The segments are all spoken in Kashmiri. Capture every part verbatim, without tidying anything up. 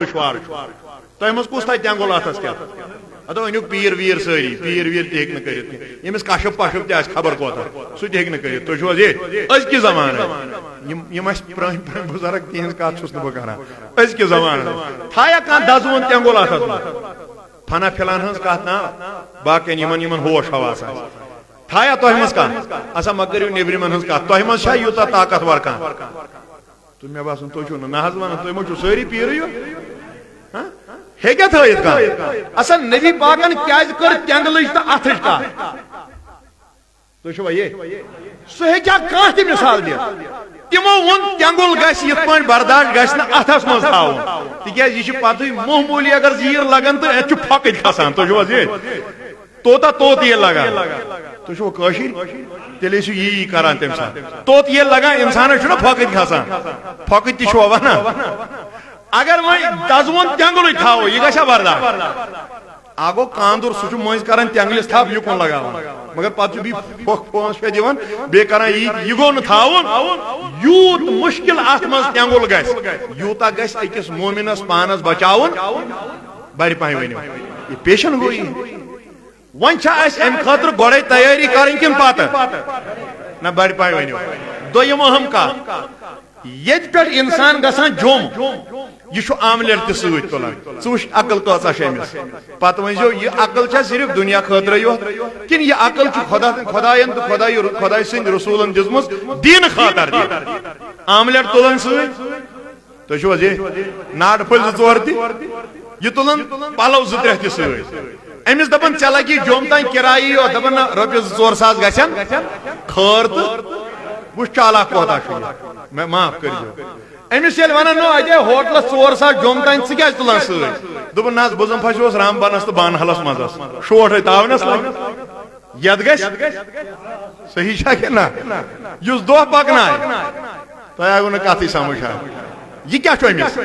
دُشوار چھُ۔ تۄہہِ منٛز کُس تھایہِ تٮ۪نٛگُل اَتھس کٮ۪تھ؟ ہتو أنِو پیٖر ویٖر سٲری، پیٖر ویٖر تہِ ہیٚکہِ نہٕ کٔرِتھ کینٛہہ۔ ییٚمِس کشف پشف تہِ آسہِ خبر کوتاہ، سُہ تہِ ہیٚکہِ نہٕ کٔرِتھ۔ تُہۍ چھِو حظ یہِ؟ أزکہِ زمانہٕ۔ یِم، یِم اَسہِ پرٛٲنۍ پرٛٲنۍ بُزرگ، تِہِنٛز کَتھ چھُس نہٕ بہٕ کران۔ أزکہِ زمانہٕ۔ تھایہ کانٛہہ دَزوُن تٮ۪نٛگُل اَتھس منٛز؟ فنا فلان ہٕنٛز کَتھ نا، باقین یِمن، یِمن ہوش حواس آسہِ۔ تھایہ تۄہہِ منٛز کانٛہہ؟ اَسا مہ کٔرِو نیٚبرِمٮ۪ن ہٕنٛز کَتھ۔ تۄہہِ منٛز چھا یوٗتاہ طاقتور کانٛہہ؟ تہٕ مےٚ باسان، تُہۍ چھِو نہٕ نہ حظ وَنان، تُہۍ ما چھِو سٲری پیٖرٕے یوت؟ ہاں؟ ہیٚکیٛاہ تھٲیِتھ کانٛہہ؟ اَسا نبی پاکن کیٛازِ کٔر تٮ۪نٛگلٕچ تہٕ اَتھٕچ کَتھ؟ تُہۍ چھِوا یہِ؟ سُہ ہیٚکیٛاہ کانٛہہ تہِ مِثال دِتھ؟ تِمو ووٚن، تٮ۪نٛگُل گژھِ یِتھ پٲٹھۍ برداش گژھِ نہٕ اَتھس منٛز تھاوُن، تِکیٛازِ یہِ چھِ پَتہٕ معموٗلی اگر زیٖر لَگن تہٕ اَتہِ چھُ پھۄکٕتۍ کھسان۔ تُہۍ چھِو حظ یہِ؟ توتہ توت ییٚلہِ لگان۔ تُہۍ چھِو کٲشِر؟ تیٚلہِ ٲسِو یی یی کران تَمہِ ساتہٕ۔ توت ییٚلہِ لگان، اِنسانَس چھُنہ پھۄکٕتۍ کھسان۔ پھۄکٕتۍ تہِ چھُوا وَنان؟ اگر وۄنۍ دَزوُن تٮ۪نٛگُلٕے تھاوو، یہِ گژھِ برداشت؟ اَکھ گوٚو کاندُر، سُہ چھُ مٔنٛزۍ کران تٮ۪نٛگلِس تھپھ، یہِ کُن لگاوان۔ مگر پَتہٕ چھُ بیٚیہِ پھۄکھ پانٛژھ شےٚ دِوان، بیٚیہِ کران یی، یہِ گوٚو نہٕ تھاوُن۔ یوٗت مُشکِل اَتھ منٛز تٮ۪نٛگُل گژھِ، یوٗتاہ گژھِ أکِس مومِنَس پانَس بچاوُن۔ بڑِ پایہِ ؤنِو، یہِ پیشن گویی۔ وۄنۍ چھا اَسہِ اَمہِ خٲطرٕ گۄڈَے تیٲری کَرٕنۍ کِنہٕ پَتہٕ؟ نہ، بڑِ پایہِ ؤنِو۔ دوٚیِم اہم کَتھ، ییٚتہِ پٮ۪ٹھ اِنسان گژھان جوٚم، یہِ چھُ آملیٹ تہِ سۭتۍ تُلان۔ ژٕ وٕچھ، عقل کۭژاہ چھےٚ أمِس۔ پَتہٕ ؤنۍزیو، یہِ عقل چھا صرف دُنیا خٲطرَے یوت کِنہٕ یہِ عقل چھُ خۄدا، خۄدایَن تہٕ خۄدایہِ، خۄداے سٕنٛدِ رسوٗلَن دِژمٕژ دیٖنہٕ خٲطرٕ تہِ؟ آملیٹ تُلان سۭتۍ۔ تُہۍ چھِو حظ یہِ؟ ناٹہٕ پھٔلۍ زٕ ژور تہِ، یہِ تُلان پلو زٕ ترٛےٚ تہِ سۭتۍ۔ أمِس دَپان، "ژےٚ لگی جوٚم تام کِرایی یوت۔" دَپان، "نہ، رۄپیَس زٕ ژور ساس گژھن خٲر تہٕ وٕچھ چالاک کوتاہ چھُ یہِ۔ مےٚ معاف کٔرۍزیو۔" أمِس ییٚلہِ وَنان، "نو، اَتے ہوٹلَس ژور ساس جوٚم تام، ژٕ کیٛازِ تُلان سۭتۍ؟" دوٚپُن، "نہ حظ، بہٕ زَن پھَسیوس رام بنَس تہٕ بانہالَس منٛز حظ۔" شوٹھ ہے تاونَس لَگہِ۔ یَتھ گژھِ؟ صحیح چھا کِنہٕ نہ؟ یُس دۄہ پَکنایہِ، تۄہہِ آیوٕ نہٕ کَتھٕے سَمٕجھ ہا۔ یہِ کیٛاہ چھُ أمِس؟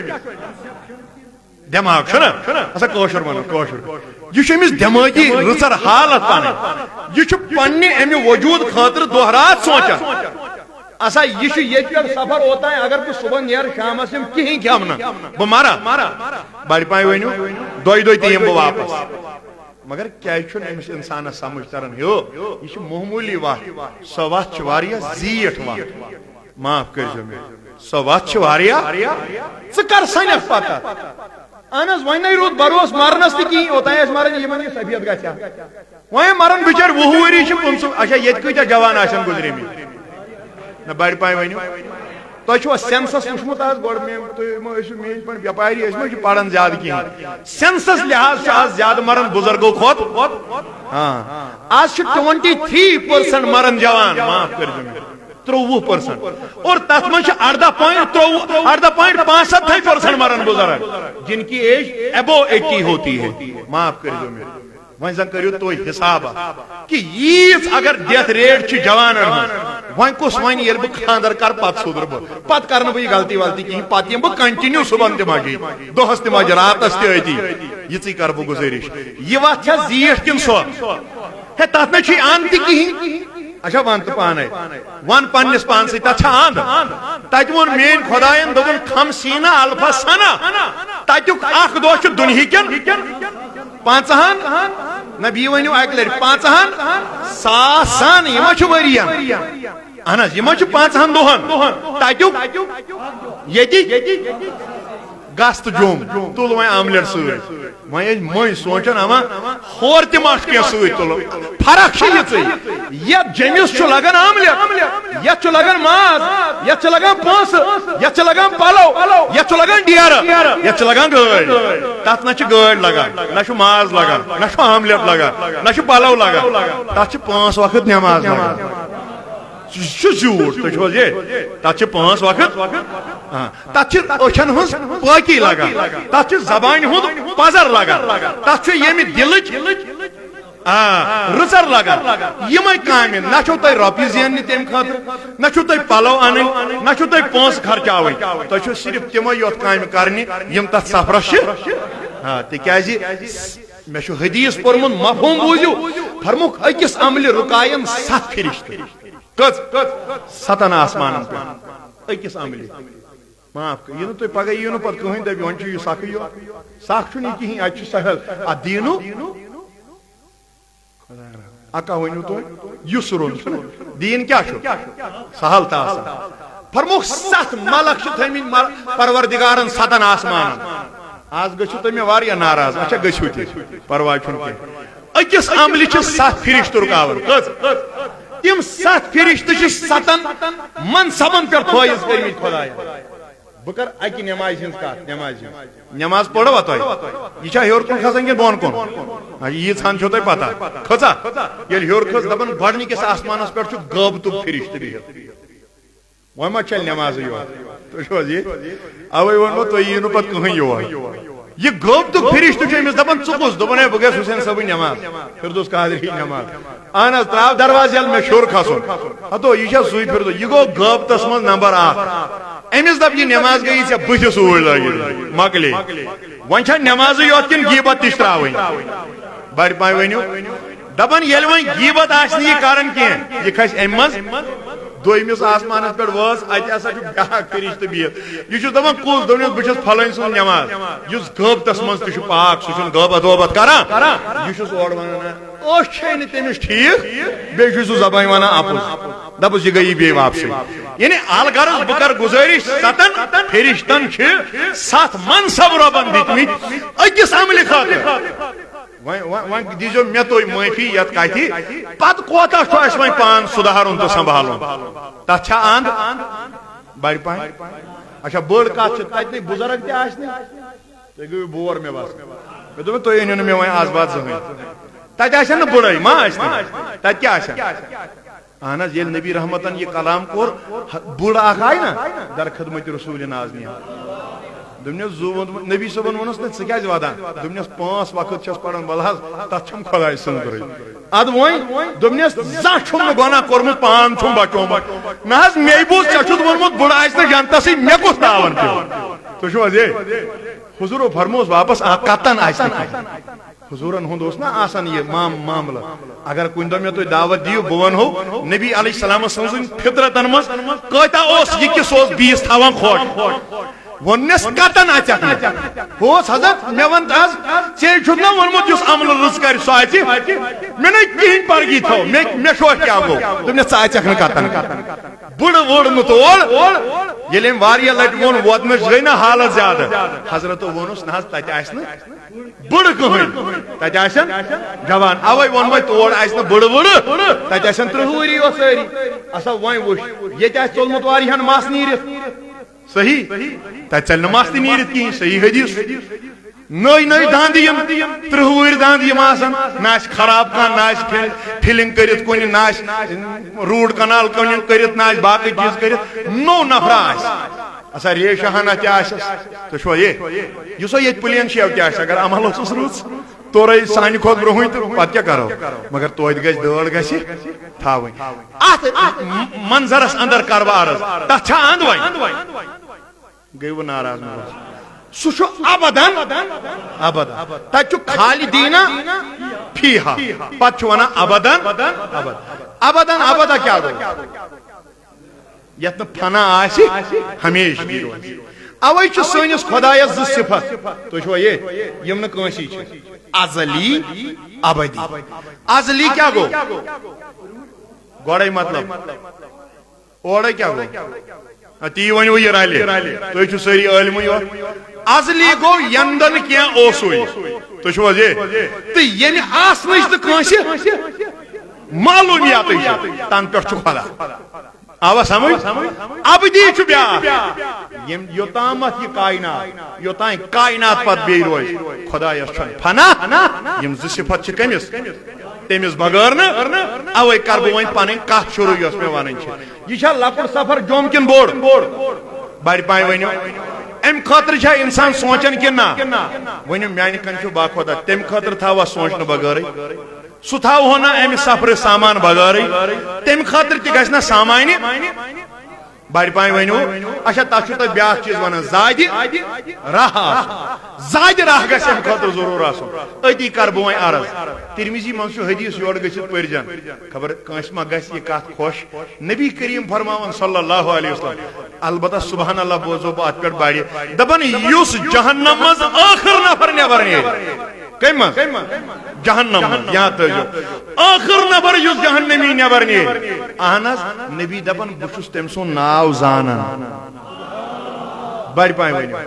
دٮ۪ماغ چھُنہ؟ اَسا کٲشُر وَنو، کٲشُر۔ یہِ چھُ أمِس دٮ۪مٲغی رٕژَر حالت پَنٕنۍ۔ یہِ چھُ پنٛنہِ اَمہِ وجوٗد خٲطرٕ دۄہ راتھ سونٛچان۔ اَسا یہِ چھُ ییٚتہِ پٮ۪ٹھ سفر اوتام، اگر بہٕ صُبحن نیرٕ شامَس یِم کِہیٖنۍ کھٮ۪مہٕ نہٕ، بہٕ مَرا؟ بَڑِ پایہِ ؤنِو، دۄیہِ دۄہہِ تہِ یِمہٕ بہٕ واپَس۔ مگر کیٛازِ چھُنہٕ أمِس اِنسانَس سَمٕجھ تَران؟ ہیو، یہِ چھِ معموٗلی وَتھ، سۄ وَتھ چھِ واریاہ زیٖٹھ وَتھ۔ معاف کٔرۍزیو مےٚ۔ سۄ وَتھ چھِ واریاہ۔ ژٕ کر سَنٮ۪کھ پَتہٕ؟ اَہن حظ، وۄنۍ نَے روٗد بروسہٕ مَرنَس تہِ کِہیٖنۍ، اوٚتام ٲسۍ مَران، یِمَن یہِ سفید گژھِ ہا۔ وۄنۍ مَران بِچٲرۍ وُہ ؤری چھِ پٕنٛژٕہ، اچھا، ییٚتہِ کۭتیٛاہ جوان آسَن گُزریمٕتۍ؟ نہ، بڑِ پایہِ ؤنِو۔ تۄہہِ چھُوا سینسس وٕچھمُت آز گۄڈٕ؟ مےٚ، تُہۍ مہ ٲسِو میٲنۍ پٲٹھۍ بیپاری، أسۍ مہ چھِ پران زیادٕ کِہیٖنۍ۔ سینسس لحاظ چھِ آز زیادٕ مران بُزرگو کھۄتہٕ۔ ہاں۔ آز چھِ ٹُوَنٹی تھرٛی پٔرسنٹ مران جوان، معاف کٔرۍزیو مےٚ، ترٛۆوُہ پٔرسنٹ۔ اور تتھ منٛز چھِ اردہ پوینٹ ترٛۆوُہ، اردہ پوینٹ پانٛژھ ستھ پٔرسنٹ مران بُزرگ، جن کی ایج ابو ایٹی ہوتی ہے۔ معاف کٔرۍزیو مےٚ۔ وۄنۍ زن کٔرِو تُہۍ حساب اکھ کہِ ییٖژ اگر ڈیتھ ریٹ چھِ جوانن ہٕنٛز، وۄنۍ کُس وۄنۍ ییٚلہِ بہٕ خانٛدر کرٕ پتہٕ سُدرٕ بہٕ، پتہٕ کرٕ نہٕ بہٕ یہِ غلطی ولطی کِہیٖنۍ، پتہٕ یِمہٕ بہٕ کنٹِنیو صُبحن تہِ مسجد، دۄہس تہِ مسجد، راتس تہِ أتی، یِژٕے کرٕ بہٕ گُزٲرِش۔ یہِ وتھ چھا زیٖٹھ کِنہٕ سۄ؟ ہے، تتھ نہ چھُے اند تہِ کِہیٖنۍ۔ اچھا، ون تہٕ پانے۔ ون پننِس پانسٕے، تتھ چھا اند؟ تتہِ ووٚن میٲنۍ خۄداین، دوٚپُن، "خمسیٖنہ الف سنہ"۔ تتیُک اکھ دۄہ چھُ دُنہِکٮ۪ن پانٛژہن، نہ، بیٚیہِ ؤنِو اکہِ لٹہِ، پانٛژہن ساسن، یہِ ما چھُ ؤرین؟ اہن حظ، یہِ ما چھُ پانٛژہن دۄہن؟ تتیُک، ییٚتہِ گژھ تہٕ جوٚم، تُل وۄنۍ آملیٹ سۭتۍ۔ وۄنۍ ٲسۍ مٔنٛزۍ سونٛچان، اما ہورٕ تہِ ما چھُ کینٛہہ سۭتۍ تُلُن۔ فرق چھِ یِژٕے، یتھ جیٚمِس چھُ لگان آملیٹ، یتھ چھُ لگان ماز، یتھ چھِ لگان پونٛسہٕ، یتھ چھِ لگان پلو، یتھ چھُ لگان ڈیرٕ، یتھ چھِ لگان گٲڑۍ۔ تتھ نہ چھِ گٲڑۍ لگان، نہ چھُ ماز لگان، نہ چھُ آملیٹ لگان، نہ چھُ پلو لگان۔ تتھ چھِ پانٛژھ وقت نماز لگان۔ سُہ چھُ زیوٗٹھ، تُہۍ چھِو حظ یہِ؟ تتھ چھِ پانٛژھ وقت۔ آ، تتھ چھِ أچھن ہٕنٛز پٲکی لگان، تتھ چھِ زبانہِ ہُنٛد پزر لگان، تتھ چھُ ییٚمہِ دِلٕچ، آ، رٕژر لگان۔ یِمے کامہِ، نہ چھُو تۄہہِ رۄپیہِ زیننہِ تمہِ خٲطرٕ، نہ چھُو تۄہہِ پلو انٕنۍ، نہ چھُو تۄہہِ پونٛسہٕ خرچاوٕنۍ، تۄہہِ چھُو صرف تِمے یوت کامہِ کرنہِ، یِم تتھ سفرس چھِ۔ آ، تِکیازِ مےٚ چھُ حدیث پوٚرمُت، مفہوم بوٗزِو، فرمُکھ، أکِس عملہِ رُکاین ستھ فرشتہٕ۔ کٔژ؟ ستن آسمانن پٮ۪ٹھ أکِس عملہِ۔ معاف کٔرِو، یہِ نہٕ تُہۍ پگاہ یِیِو نہٕ پتہٕ کٕہٕنۍ دٔپِو، وۄنۍ چھُ یہِ سخٕے یوت۔ سخ چھُنہٕ یہِ کِہیٖنۍ، اَتہِ چھُ سہل۔ اَتھ دیٖنُک اَکا ؤنِو تُہۍ، یُس روٚن چھُنہٕ۔ دیٖن کیٛاہ چھُ؟ سہل تہٕ آسان۔ فرمووُکھ، ستھ ملک چھِ تھٲومٕتۍ مر-، پروردگارن ستن آسمانن۔ آز گٔژھِو تُہۍ مےٚ واریاہ ناراض، اچھا گٔژھِو تہِ، پرواے چھُنہٕ کینٛہہ۔ أکِس عملہِ چھِ ستھ فرشتہٕ رُکاوان۔ کٔژ؟ تِم ستھ فرشتہٕ چھِ ستن منصبن پٮ۪ٹھ فٲیض کٔرمٕتۍ خۄدایَن۔ بہٕ کرٕ اکہِ نمازِ ہٕنٛز کتھ، نمازِ ہٕنٛز۔ نماز پٔروا تۄہہِ؟ یہِ چھا ہیوٚر کُن کھسان کِنہٕ بۄن کُن؟ آ، ییٖژ ہن چھو تۄہہِ پتہ۔ کھٔژا؟ ییٚلہِ ہیوٚر کھٔژ، دپان گۄڈٕنِکِس آسمانس پٮ۪ٹھ چھُ غٲبتُک فرشتہٕ بِہِتھ۔ وۄنۍ ما چھلہِ نمازٕے یوت؟ تُہۍ چھِو حظ یہِ؟ اوے ووٚنمو تۄہہِ یِیِو نہٕ پتہٕ کٕہٕنۍ یور۔ یہِ غٲبتُک فرشتہٕ چھُ أمِس دپان، "ژٕ کُس؟" دوٚپُن، "ہے، بہٕ گژھٕ حسین صٲبٕنۍ نماز، فردوس قادری نماز۔" اہن حظ، ترٛاو دروازٕ ییٚلہِ مےٚ ہیوٚر کھسُن۔ ہتو، یہِ چھا سُے فردوس؟ یہِ گوٚو غٲبتس منٛز نمبر اکھ۔ أمِس دپ، "یہِ نماز گٔیی ژےٚ بٕتھِس اوٗرۍ لٲگِتھ، مۄکلے۔" وۄنۍ چھا نمازٕے یوت کِنہٕ غیبت تہِ چھِ ترٛاوٕنۍ؟ بڑِ پاے ؤنِو۔ دپان، ییٚلہِ وۄنۍ غیبت آسہِ نہٕ یہِ کران کینٛہہ، یہِ کھسہِ امہِ منٛز۔ دوٚیمِس آسمانس پٮ۪ٹھ وٲژ، اتہِ ہسا چھُ بیاکھ فرشتہٕ بِہِتھ۔ یہِ چھُس دپان، "کُس؟" دوٚپنس، "بہٕ چھُس فلٲنۍ سُنٛد نماز، یُس غٲبتس منٛز تہِ چھُ پاک، سُہ چھُنہٕ غٲبت وٲبت کران۔" یہِ چھُس اورٕ ونان، أچھ چھے نہٕ تٔمِس ٹھیٖک، بیٚیہِ چھُے سُہ زبٲنۍ ونان اپُز۔ دپُس، یہِ گٔیی بیٚیہِ واپسٕے۔ یعنی الغرض بہٕ کرٕ گُزٲرِش ستن فرشتن چھِ ستھ منصب رۄبن دِتمٕتۍ أکِس عملہِ خٲطرٕ۔ وۄنۍ، وۄنۍ، وۄنۍ دیٖزیو مےٚ تُہۍ معٲفی یتھ کتھِ، پتہٕ کوتاہ چھُ اسہِ وۄنۍ پان سُدھارُن تہٕ سنبھالُن؟ تتھ چھا اند؟ بڑِ پاے۔ اچھا، بٔڑ کتھ چھِ، تتہِ نٕے بُزرگ تہِ آسہِ نہٕ۔ تُہۍ گٔیِو بور مےٚ باسان۔ مےٚ دوٚپ، تُہۍ أنِو نہٕ مےٚ وۄنۍ از بعد زٕہٕنۍ۔ تتہِ آسن نہٕ بٕڑے، ما آسہِ نہٕ؟ تتہِ کیٛاہ آسن؟ اہن حظ، ییٚلہِ نبی رحمتن یہِ کلام کوٚر، ہ-، بٕڑ اکھ آیہِ نا در خدمت رسول نازنین۔ دوٚپنس، زُو ووٚنمُت، نبی صٲبن ووٚنُس، "نہ، ژٕ کیٛازِ ودان؟" دوٚپنس، "پانٛژھ وقت چھس پران، ولہٕ حظ، تتھ چھم خۄداے سٕنٛز رٕے۔" ادٕ وۄنۍ دوٚپنس، "زانٛہہ چھُم نہٕ گۄناہ کوٚرمُت، پان چھُم بچومُت۔ نہ حظ، مے بوٗز ژےٚ چھُتھ ووٚنمُت، بٕڑ آسہِ نہٕ جنتسٕے، مےٚ کُس تاوان پیوٚو؟" تُہۍ چھِو حظ یے؟ حضورو فرمووُس واپس، آ، کتن آسہِ نہٕ کینٛہہ۔ حضورن ہُنٛد اوس نا آسان یہِ مام-، معاملہٕ۔ اگر کُنہِ دۄہ مےٚ تُہۍ دعوت دِیِو، بہٕ ونہو، نبی علیہ السلام سٕنٛزن فطرتن منٛز کۭتیاہ اوس یہِ کہِ سُہ اوس بیٚیِس تھاوان کھوٹ۔ ووٚننس، "کتن اژکھ نہٕ؟" ہُہ اوس، "حضرت، مےٚ ون از، ژےٚ چھُتھ نا ووٚنمُت، یُس عملہٕ رٕژ کرِ، سُہ اژِ۔ مےٚ نَے کِہیٖنۍ پرگی تھٲو، مےٚ، مےٚ شوق کیٛاہ گوٚو؟" دوٚپنس، "ژٕ اژکھ نہٕ کتن۔" بٕڑٕ ووٚڑ نہٕ تور۔ ییٚلہِ أمۍ واریاہ لٹہِ ووٚن، ووتنس گٔے نہ حالت زیادٕ۔ حضرتو ووٚنُس، "نہ حظ، تتہِ آسہِ نہٕ بٕڑٕ کٕہٕنۍ، تتہِ آسن جوان۔ اوے ووٚن مےٚ، تور آسہِ نہٕ بٕڑٕ وٕڑٕ، تتہِ آسن ترٕٛہ وُہری یوت سٲری۔ اسا وۄنۍ وٕچھ، ییٚتہِ آسہِ ژوٚلمُت واریاہن مس نیٖرِتھ۔ صحیح؟ تتہِ ژلہِ نہٕ مس تہِ نیٖرِتھ کِہیٖنۍ، صحیح حدیث۔ نٔے نٔے دند یِم، ترٕٛہ وُہٕرۍ دند یِم آسن، نہ آسہِ خراب کانٛہہ، نہ آسہِ فل-، فلنگ کٔرِتھ کُنہِ، نہ آسہِ روٗٹ کنال کُنہِ کٔرِتھ، نہ آسہِ باقٕے چیٖز کٔرِتھ، نوٚو نفرا آسہِ۔ اسا ریشہ ہنا تہِ آسٮ۪س۔ تُہۍ چھِوا یہِ؟ یُس وۄنۍ ییٚتہِ پلین شیو تہِ آسہِ، اگر عمل اوسُس رٕژ، تورے سانہِ کھۄتہٕ برونٛہٕے تہٕ پتہٕ کیٛاہ کرو؟ مگر توتہِ گژھِ دٲڑ گژھِ تھاوٕنۍ۔ اتھ منظرس اندر کرٕ بہٕ عرض، تتھ چھا اند وۄنۍ؟ گٔیوٕ ناراض مےٚ باسان۔ سُہ چھُ ابدن ابد۔ تتہِ چھُ خالدیٖنہ فیہا۔ پتہٕ چھُ ونان ابدن ابد۔ ابدن ابد کیٛاہ گوٚو؟ یتھ نہٕ فنا آسہِ، ہمیشگی روزِ۔ اوے چھِ سٲنِس خۄدایس زٕ صفت۔ تُہۍ چھِوا یہِ؟ یِم نہٕ کٲنٛسی چھِ۔ ازلی، ابدی۔ ازلی کیٛاہ گوٚو؟ گۄڈے مطلب۔ اورے کیٛاہ گوٚو؟ آ، تی ؤنِو یہِ رلہِ۔ تُہۍ چھِو سٲری عٲلمٕے یوت۔ ازلی گوٚو یَنہٕ نہٕ کینٛہہ اوسُے۔ تُہۍ چھِو حظ یہِ؟ تہٕ ییٚمہِ آسنٕچ نہٕ کٲنٛسہِ معلوٗمیاتٕے چھِ، تَنہٕ پٮ۪ٹھ چھُ خۄدا۔ آوا سمجھ؟ ابدی چھُ بیٛاکھ۔ ییٚمہِ یوٚتامَتھ یہِ کائنات، یوٚتام کائنات پتہٕ بیٚیہِ روزِ، خۄدایَس چھُنہٕ فنا۔ یِم زٕ صفت چھِ کٔمِس؟ تٔمِس بغٲر نہٕ۔ اوے کرٕ بہٕ وۄنۍ پنٕنۍ کتھ شروع یۄس مےٚ ونٕنۍ چھِ۔ یہِ چھا لۄکُٹ سفر جوٚم کِنہٕ بوٚڑ؟ بڑِ پاے ؤنِو۔ امہِ خٲطرٕ چھا انسان سونچان کِنہٕ نہ؟ ؤنِو میانہِ کنہِ چھُ باخۄدا، تمہِ خٲطرٕ تھاوا سونچنہٕ بغٲرٕے؟ سُہ تھاوہو نہ امہِ سفرٕ سامان بغٲرٕے؟ تمہِ خٲطرٕ تہِ گژھِ نہ سامانہِ بڑِ پاے ؤنِو۔ اچھا، تتھ چھُ تۄہہِ بیٛاکھ چیٖز ونان، زادِ راہ آسُن۔ زادِ راہ گژھِ امہِ خٲطرٕ ضروٗر آسُن۔ أتی کرٕ بہٕ وۄنۍ عرض۔ ترمذی منٛز چھُ حدیث، یورٕ گٔژھِتھ پٔرۍزٮ۪ن۔ خبر کٲنٛسہِ ما گژھِ یہِ کتھ خۄش۔ نبی کریم فرماوان صلی اللہ علیہ وسلم، البتہ سبحان اللہ بوزو بہٕ اتھ پٮ۪ٹھ بڑِ، دپان، یُس جہنم منٛز ٲخٕر نفر نٮ۪بر نیرِ۔ کمہِ منٛز؟ جہنم منٛز۔ یاد تھٲیزیو، ٲخٕر نفر یُس جہنمی نٮ۪بر نیرِ۔ اہن حظ، نبی دپان، بہٕ چھُس تٔمۍ سُنٛد ناو زانان۔ بڑِ پاے ؤنِو۔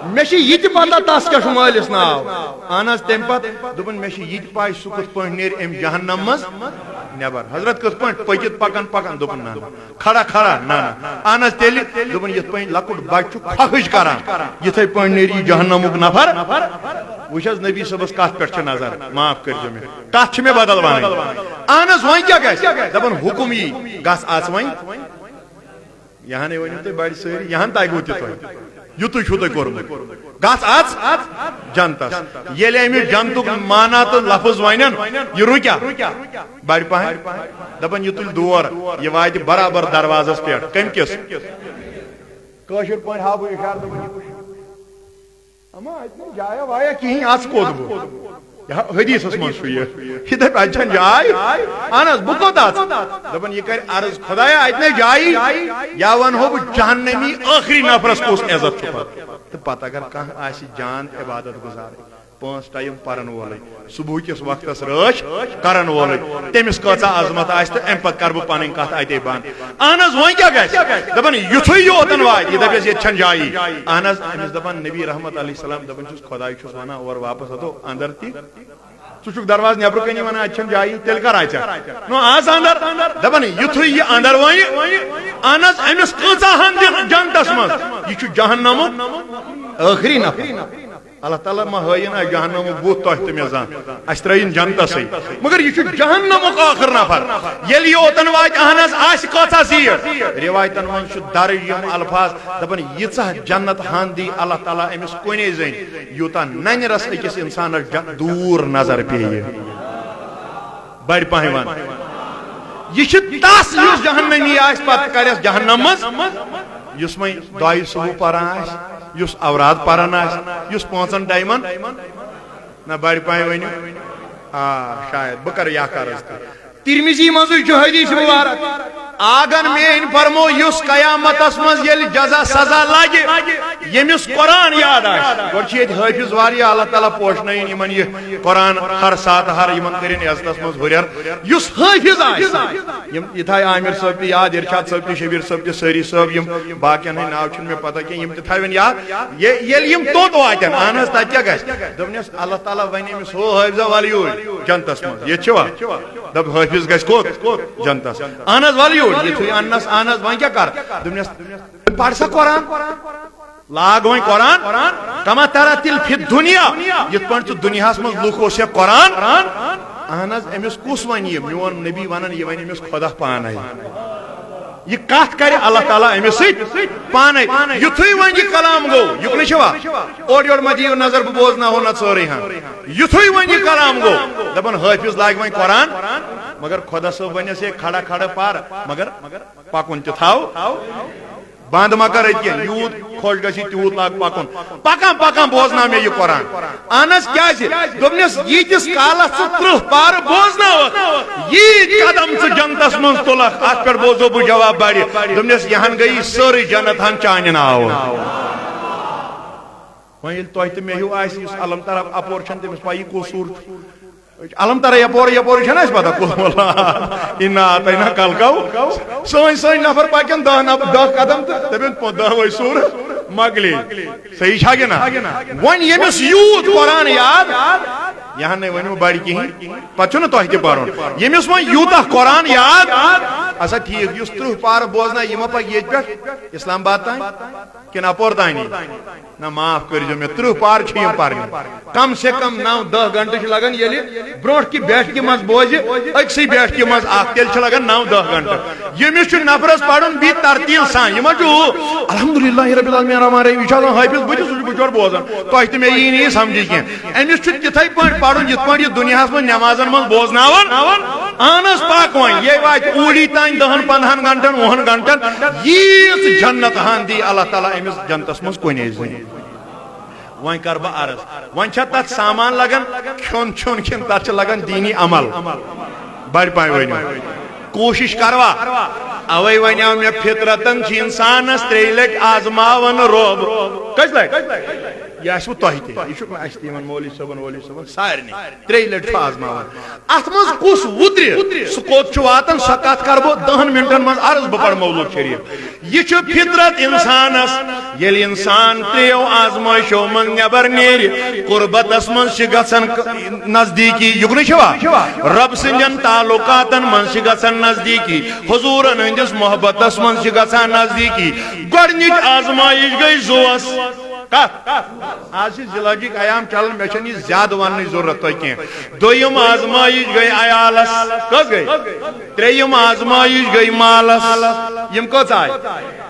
مےٚ چھِ یہِ تہِ پتہ تس کیٛاہ چھُ مٲلِس ناو۔ اہن حظ، تمہِ پتہٕ دوٚپُن، مےٚ چھِ یہِ تہِ پاے سُہ کِتھ پٲٹھۍ نیرِ امہِ جہنم منٛز نٮ۪بر۔ حضرت کِتھ پٲٹھۍ؟ پٔکِتھ پکان پکان۔ دوٚپُن، نہ نہ۔ کھڑا کھڑا؟ نہ نہ۔ اہن حظ، تیٚلہِ دوٚپُن، یِتھ پٲٹھۍ لۄکُٹ بچہِ چھُ خواہش کران، یِتھے پٲٹھۍ نیرِ یہِ جہنمُک نفر۔ وٕچھ حظ، نبی صٲبس کتھ پٮ۪ٹھ چھِ نظر، معاف کٔرۍزیو مےٚ، کتھ چھِ مےٚ بدل ونٕنۍ۔ اہن حظ، وۄنۍ کیٛاہ گژھِ؟ دپان، حُکُم یی، گژھ اژ وۄنۍ۔ یہنے ؤنِو تُہۍ بڑِ سٲری، یہن تگوٕ تہِ تۄہہِ۔ یُتُے چھُو تۄہہِ کوٚرمُت۔ گژھ اژ جنتس۔ ییٚلہِ أمِس جنتُک معنہ تہٕ لفظ ونن، یہِ رُکیا؟ بڑِ پہن۔ دپان، یہِ تُلہِ دور، یہِ واتہِ برابر دروازس پٮ۪ٹھ۔ کمہِ کِس؟ کٲشِر پٲٹھۍ ہاو بہٕ اِشارٕ، دپان، یہِ وٕچھ۔ اما اتہِ نہٕ جایا وایا کِہیٖنۍ، اژ کوٚت بہٕ؟ یہِ حدیثس منٛز چھُ یہِ۔ یہِ دپہِ، اتہِ چھنہٕ جاے۔ اہن حظ، بہٕ کوٚت اژٕ؟ دپان، یہِ کرِ عرض، خدایا، اتہِ نَے جایی۔ یا ونہو بہٕ، جہنمی ٲخری نفرس کُس عزت چھُ پتہٕ؟ تہٕ پتہٕ اگر کانٛہہ آسہِ جان عبادت گزار، پانٛژھ ٹایم پرن وولے، صبح کِس وقتس رٲچھ کرن وولے، تٔمِس کۭژاہ عظمت آسہِ، تہٕ امہِ پتہٕ کرٕ بہٕ پنٕنۍ کتھ اتے بند۔ اہن حظ، وۄنۍ کیٛاہ گژھِ؟ دپان، یُتھُے یوتن واتہِ، یہِ دپٮ۪س، ییٚتہِ چھنہٕ جایی۔ اہن حظ، أمِس دپان، نبی رحمت علیہ السلام دپان چھُس، خداے چھُس ونان، اورٕ واپس ہتو اندر تہِ۔ ژٕ چھُکھ دروازٕ نٮ۪برٕ کنی ونان، اتہِ چھنہٕ جایی، تیٚلہِ کر اژکھ؟ نو، اژ اندر۔ دپان، یُتھُے یہِ اندر وۄنۍ، اہن حظ، أمِس کۭژاہ ہن دِکھ جنتس منٛز؟ یہِ چھُ جہنمُک ٲخری نفر۔ اللہ تعالیٰ ما ہٲیِن اَسہِ جہنمُک بُتھ تۄہہِ تہٕ مےٚ زانٛہہ۔ اَسہِ ترٛٲیِن جنتسٕے۔ مگر یہِ چھُ جہنمُک ٲخٕر نفر۔ ییٚلہِ یہِ اوٚتَن واتہِ، اہن حظ، آسہِ کۭژاہ زیٖٹھ۔ رِوایتَن منٛز چھُ درٕج یِم الفاظ، دَپان، ییٖژاہ جنت ہَن دی اللہ تعالیٰ أمِس کُنے زٔنۍ، یوٗتاہ نَنہِ رَس أکِس اِنسانَس ج-، دوٗر نظر پیٚیہِ۔ بڑِ پہن ون۔ یہِ چھِ تس، یُس جہنمی آسہِ، پتہٕ کڑٮ۪س جہنم منٛز۔ یُس وۄنۍ دۄیہِ صبح پران آسہِ، یُس اوراد پران آسہِ، یُس پانٛژن ٹایمن، نہ بڑِ پہن ؤنِو۔ آ، شاید بہٕ کرٕ یہِ اکھ عرض تہِ۔ ترمذی منٛزٕے چھُ حدیث مبارک، آگن میٲنۍ فرمو، یُس قیامتس منٛز ییٚلہِ جزا سزا لگہِ، ییٚمِس قرآن یاد آسہِ۔ گۄڈٕ چھِ ییٚتہِ حٲفظ واریاہ، اللہ تعالیٰ پوشنٲیِن یِمن یہِ قرآن ہر ساتہٕ ہر، یِمن کٔرِن عزتس منٛز ہُرٮ۪ر۔ یُس حٲفظ آسہِ، یِم یِتھے عامر صٲب تہِ یاد، ارشاد صٲب تہِ، شبیر صٲب تہِ، سٲری صٲب، یِم باقین ہٕنٛدۍ ناو چھِنہٕ مےٚ پتہ کینٛہہ، یِم تہِ تھاوَن یاد۔ یے-، ییٚلہِ یِم توٚت واتن، اہن حظ، تَتہِ کیٛاہ گژھِ؟ دوٚپنس، اللہ تعالیٰ ونہِ أمِس، ہو حٲفظہ، وَلہٕ یوٗرۍ جنتس منٛز، ییٚتہِ چھِ وا؟ دَپ، حٲفظ گژھِ کوٚت؟ جنتس۔ اہن حظ، وَلہٕ یوٗرۍ۔ یِتھُے اَننس، اہن حظ، وۄنۍ کیٛاہ کر؟ دوٚپنس، پَر سا قرآن۔ لاگ وۄنۍ قرآن۔ کما ترا تل فی دنیا، یِتھ پٲٹھۍ ژٕ دُنیاہَس منٛز لُکھ اوس یا قرآن۔ اہن حظ، أمِس کُس وَنہِ یہِ؟ میون نبی وَنان، یہِ وَنہِ أمِس خۄدا پانَے۔ یہِ کَتھ کَرِ اللہ تعالیٰ أمِس سۭتۍ پانَے۔ یُتھُے وۄنۍ یہِ کلام گوٚو، یُکنُے چھوا؟ اورٕ یورٕ مہ دِیِو نظر، بہٕ بوزناوہو نہ ژٲرٕے ہن۔ یُتھُے وۄنۍ یہِ کلام گوٚو، دَپان، حٲفظ لاگہِ وۄنۍ قرآن، مگر خۄدا صٲب وَنٮ۪س، ہے، کھڑا کھڑا پَر، مگر پَکُن تہِ تھاو۔ بنٛد ما کر أتۍ کینٛہہ، یوٗت خۄش گژھی تیوٗت لاگ پکُن۔ پکان پکان بوزناو مےٚ یہِ قرآن۔ اہن حظ، کیازِ؟ دوٚپنس، ییٖتِس کالس ژٕ ترٕٛہ پارٕ بوزناوکھ، ییٖتۍ قدم ژٕ جنتس منٛز تُلکھ، اتھ پٮ۪ٹھ بوزو بہٕ جواب بڑِ۔ دوٚپنس، یہِ ہن گٔیی سٲرٕے جنت ہن چانہِ ناوٕ۔ وۄنۍ ییٚلہِ تۄہہِ تہٕ مےٚ ہیوٗ آسہِ، یُس علم طرف اپور چھنہٕ، تٔمِس پَیی کُس سوٗر چھُ۔ علم ترا یپور یپور چھنہٕ اَسہِ پتہ کُس مولا۔ انا اعطینا کلکو۔ سٲنۍ سٲنۍ نفر پکن دہ نفر، دہ قدم تہٕ دپن پو-، دہ وے سور مۄکلے۔ صحیح چھا کِنہٕ نہ؟ وۄنۍ ییٚمِس یوٗت قرآن یاد، یہِ ہن نے ؤنِو بڑِ کِہیٖنۍ، پتہٕ چھُنہٕ تۄہہِ تہِ پرُن۔ ییٚمِس وۄنۍ یوٗتاہ قرآن یاد، اچھا ٹھیٖک، یُس ترٕٛہ پارٕ بوزنایہِ، یہِ ما پکہِ ییٚتہِ پٮ۪ٹھ اسلام آباد تام کِنہٕ اپور تانی؟ نہ، معاف کٔرۍزیو مےٚ، ترٕٛہ پار چھِ یِم پرنہِ۔ کم سے کم نو دہ گھنٹہٕ چھِ لگان، ییٚلہِ برونٛٹھ کہِ بیٹھکہِ منٛز بوزِ، أکسٕے بیٹھکہِ منٛز اکھ، تیٚلہِ چھِ لگان نو دہ گھنٹہٕ۔ ییٚمِس چھُ نفرس پرُن بیٚیہِ ترتیٖل سان، یہِ ما چھُ الحمدللہ رب العالمین الرحمن الرحیم، یہِ چھُ آسان حٲفظ، بہٕ تہِ، سُہ چھُس بہٕ چھُس بوزان، تۄہہِ تہِ مےٚ یی نہٕ یہِ سمجھی کینٛہہ۔ أمِس چھُ تِتھے پٲٹھۍ پرُن، یِتھ پٲٹھۍ یہِ دُنیاہس منٛز نمازن منٛز بوزناوان۔ اہن حظ، پکھ وۄنۍ، یے واتہِ اوٗڑی تام دہن پندہن گنٹن، وُہن گنٹن، ییٖژ جنت ہن دی اللہ تعالیٰ أمِس جنتس منٛز کُنے زٔنۍ۔ وۄنۍ کرٕ بہٕ عرض، وۄنۍ چھا تتھ سامان لگان کھیوٚن چیوٚن کِنہٕ تتھ چھِ لگان دینی عمل؟ بڑِ پایہِ ؤنِو۔ کوٗشِش کروا؟ اوے ونیو مےٚ، فطرتن چھِ انسانس ترٛیٚیہِ لٹہِ آزماوان رۄب۔ کٔژِ لٹہِ؟ یہِ آسِوٕ تۄہہِ تہِ، یہِ چھُ اَسہِ تہِ یِمن مولوی صٲبن، وولوی صٲبن سارنٕے۔ ترٛیٚیہِ لٹہِ چھُ آزماوان۔ اتھ منٛز کُس وُترِ، سُہ کوٚت چھُ واتان، سۄ کتھ کرٕ بہٕ دہن منٹن منٛز عرض، بہٕ پرٕ مولوٗد شریف۔ یہِ چھُ فطرت انسانس۔ ییٚلہِ انسان ترٛیٚیو آزمٲیشو منٛز نٮ۪بر نیرِ، قربتس منٛز چھِ گژھان ک-، نزدیٖکی، یُکنُے چھوا؟ رۄب سٕنٛدٮ۪ن تعلقاتن منٛز چھِ گژھان نزدیٖکی، حضوٗرن ہٕنٛدِس محبتس منٛز چھِ گژھان نزدیٖکی۔ گۄڈٕنِچ آزمٲیش گٔے زُوس۔ کتھ؟ آز چھِ زِلٲجِک ایام چلان، مےٚ چھَنہٕ یہِ زیادٕ وننٕچ ضروٗرت تۄہہِ کینٛہہ۔ دوٚیِم آزمٲیِش گٔے عیالس۔ کٔژ گٔے؟ ترٛیٚیِم آزمٲیِش گٔے مالس۔ یِم کٔژ آے؟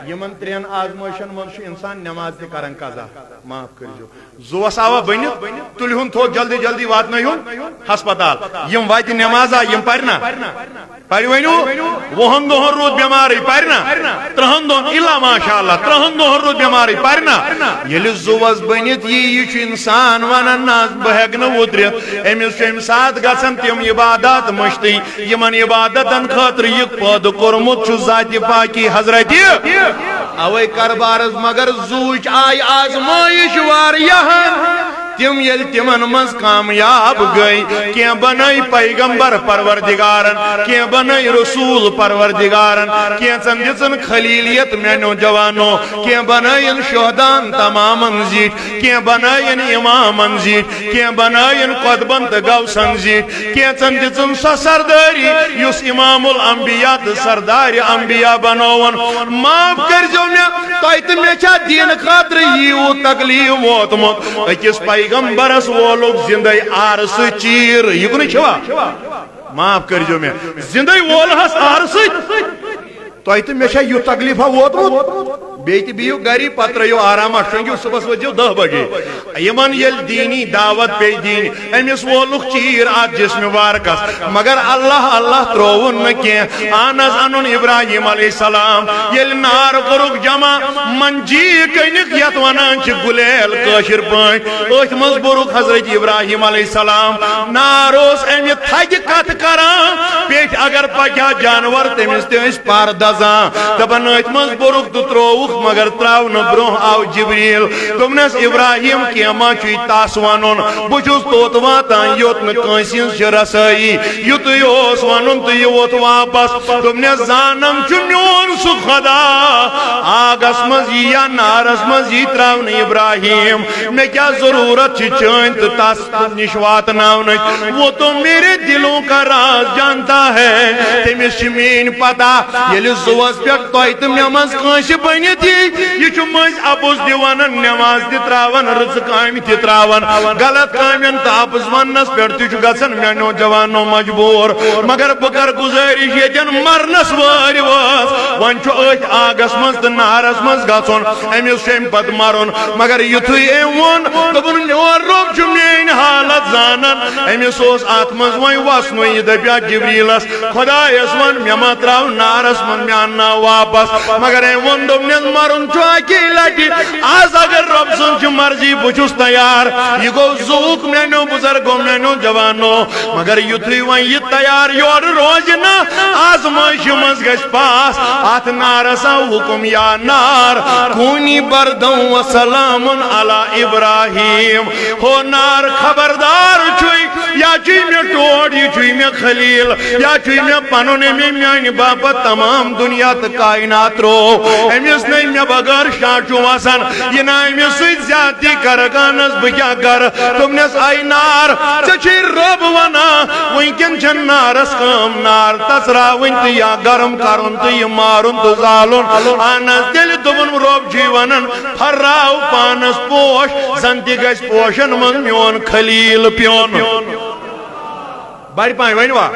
یِمن ترٛٮ۪ن آزمٲیشن منٛز چھُ انسان نٮ۪ماز تہِ کران قضا۔ معاف کٔرۍزیو۔ زُوس آوا بٔنِتھ، تُلہِ ہُن تھوٚد، جلدی جلدی واتنٲے ہُن ہسپتال۔ یِم وتہِ نٮ۪مازا، یِم پرِ نا؟ پرِ ؤنِو، وُہن دۄہن روٗد بٮ۪مارٕے، پرِ نا؟ ترٕٛہن دۄہن، الا ماشاء اللہ، ترٕٛہن دۄہن روٗد بٮ۪مارٕے، پرِ نا؟ ییٚلہِ زُوس بٔنِتھ یی، یہِ چھُ انسان ونان، نہ، بہٕ ہٮ۪کہٕ نہٕ وُترِتھ۔ أمِس چھُ امہِ ساتہٕ گژھان تِم عبادات مٔشتٕے، یِمن عبادتن خٲطرٕ یہِ پٲدٕ کوٚرمُت چھُ ذاتِ پاکی حضرتِ۔ اوے کربارس مگر زُوٕچ آیہِ آزمٲیش واریاہن۔ تِم ییٚلہِ تِمن منٛز کامیاب گٔے، کینٛہہ بنٲے پیغمبر پروردگارن، کینٛہہ بنٲے رسول پروردگارن، کینٛژن دِژن خلیلیت میانیو جوانو، کینٛہہ بنٲین شہدان تمامن زِٹھۍ، کینٛہہ بنٲین امامن زِٹھۍ، کینٛہہ بنٲین قطبن تہٕ غوثن زِٹھۍ، کینٛژن دِژن سۄ سردٲری یُس امام الانبیاء تہٕ سردار انبیاء بنوون۔ معاف کٔرۍزیو مےٚ، تۄہہِ تہٕ مےٚ چھا دین خٲطرٕ ییٖوٗت تکلیف ووتمُت؟ أکِس پیغمبرس وولُکھ زِندَے آرٕ سۭتۍ چیٖر، یہِ کُنُے چھوا؟ معاف کٔرۍزیو مےٚ، زِندَے وولہَس آرٕ سۭتۍ۔ تۄہہِ تہٕ مےٚ چھا یُتھ تکلیفا ووتمُت؟ بیٚیہِ تہِ بِہِو گری، پتہٕ ترٲیِو آرام، شۄنٛگِو، صُبحس ؤتھۍزیو دَہ بجے۔ یِمن ییٚلہِ دیٖنی دعوت پیٚیہِ دِنۍ، أمِس وولُکھ چیٖر اَتھ جسمِ مبارکس۔ مگر اللہ اللہ ترٛووُن نہٕ کینٛہہ۔ اہن حظ، اَنُن ابراہیم علیہ السلام، ییٚلہِ نار کوٚرُکھ جمع، منجی کٔنِکھ، یَتھ وَنان چھِ گُلیل کٲشِر پٲٹھۍ، أتھۍ منٛز بوٚرُکھ حضرت ابراہیم علیہ السلام۔ نار اوس اَمہِ تھدِ کتھٕ کران، پیٚٹھۍ اگر پکہِ ہا جانور، تٔمِس تہِ ٲسۍ پر دزان۔ دپان، أتھۍ منٛز بوٚرُکھ تہٕ ترٛووُکھ، مگر ترٛاونہٕ برونٛہہ آو جبریل۔ دوٚپنس، ابراہیم، کینٛہہ ما چھُے تس ونُن؟ بہٕ چھُس توٚت واتان، یوٚت نہٕ کٲنٛسہِ ہٕنٛز چھِ رسٲیی۔ یُتُے اوس ونُن تہٕ یہِ ووٚتھ واپس۔ دوٚپنس، زانان چھُ میون سُہ خدا، آگس منٛز یی یا نارس منٛز یی ترٛاونہٕ ابراہیم، مےٚ کیٛاہ ضروٗرت چھِ چٲنۍ تہٕ تس نِش واتناونٕچ؟ وہ تو میرے دلوں کا راز جانتا ہے، تٔمِس چھِ میٛٲنۍ پتہ۔ ییٚلہِ زُوَس پٮ۪ٹھ تۄہہِ تہٕ مےٚ منٛز کٲنٛسہِ بٔنِتھ یی، یہِ چھُ مٔنٛزۍ اَپُز تہِ وَنان، نٮ۪ماز تہِ ترٛاوان، رٕژٕ کامہِ تہِ ترٛاوان، غلط کامٮ۪ن تہٕ اَپُز وَننَس پٮ۪ٹھ تہِ چھُ گژھان میٛانیو جوانو مجبوٗر۔ مگر بہٕ کَرٕ گُزٲرِش، ییٚتٮ۪ن مرنَس وٲرۍ وٲژ، وۄنۍ چھُ أتھۍ آگَس منٛز تہٕ نارَس منٛز گژھُن، أمِس چھُ اَمہِ پَتہٕ مَرُن۔ مگر یُتھُے أمۍ ووٚن، دوٚپُن، میون رۄب چھُ میٛٲنۍ حالت زانان۔ أمِس اوس اَتھ منٛز وۄنۍ وَسنُے، یہِ دَپہِ ہا جبریٖلَس، خۄدایَس وَن، مےٚ مہ ترٛاو نارَس منٛز، مےٚ اَنناو واپَس۔ مگر أمۍ ووٚن، دوٚپنَس، مَرُن چھُ اَکی لَٹہِ، آز اگر رۄب سٕنٛز چھِ مرضی، بہٕ چھُس تیار۔ یہِ گوٚو زُوُک میٛانیو بُزرگو، میٛانیو جوانو۔ مگر یُتھُے وۄنۍ یہِ تیار یورٕ روزِ نہ، آزمٲیشہِ منٛز گژھِ پاس۔ اَتھ نارَس آو حُکُم، یا نار کونی بردم و سلام علی ابراہیم۔ ہو نار، خبردار چھُے، یا چھُے مےٚ ٹوٹھ، یہِ چھُے مےٚ خلیل، یا چھُے مےٚ پَنُن، أمۍ میٛانہِ باپتھ تمام دُنیا تہٕ کائنات ترٛوو۔ أمِس نَے مےٚ بغٲر شاہ چھُ وَسان، یہِ نہ أمِس سۭتۍ زیادتی کرکھ، اہن حظ، بہٕ کیٛاہ کرٕ؟ دوٚپنَس، اے نار، ژےٚ چھُے رۄب وَنان، وٕنکٮ۪ن چھَنہٕ نارَس کٲم نار تَژراوٕنۍ تہٕ یا گرم کَرُن تہٕ یہِ مارُن تہٕ زالُن۔ اہن حظ، تیٚلہِ دوٚپُن، رۄب چھُے وَنان، پھٔرراو پانَس پوش، زَن تہِ گژھِ پوشَن منٛز میون خلیل پیوٚن۔ بڑِ پانہٕ ؤنۍ وا؟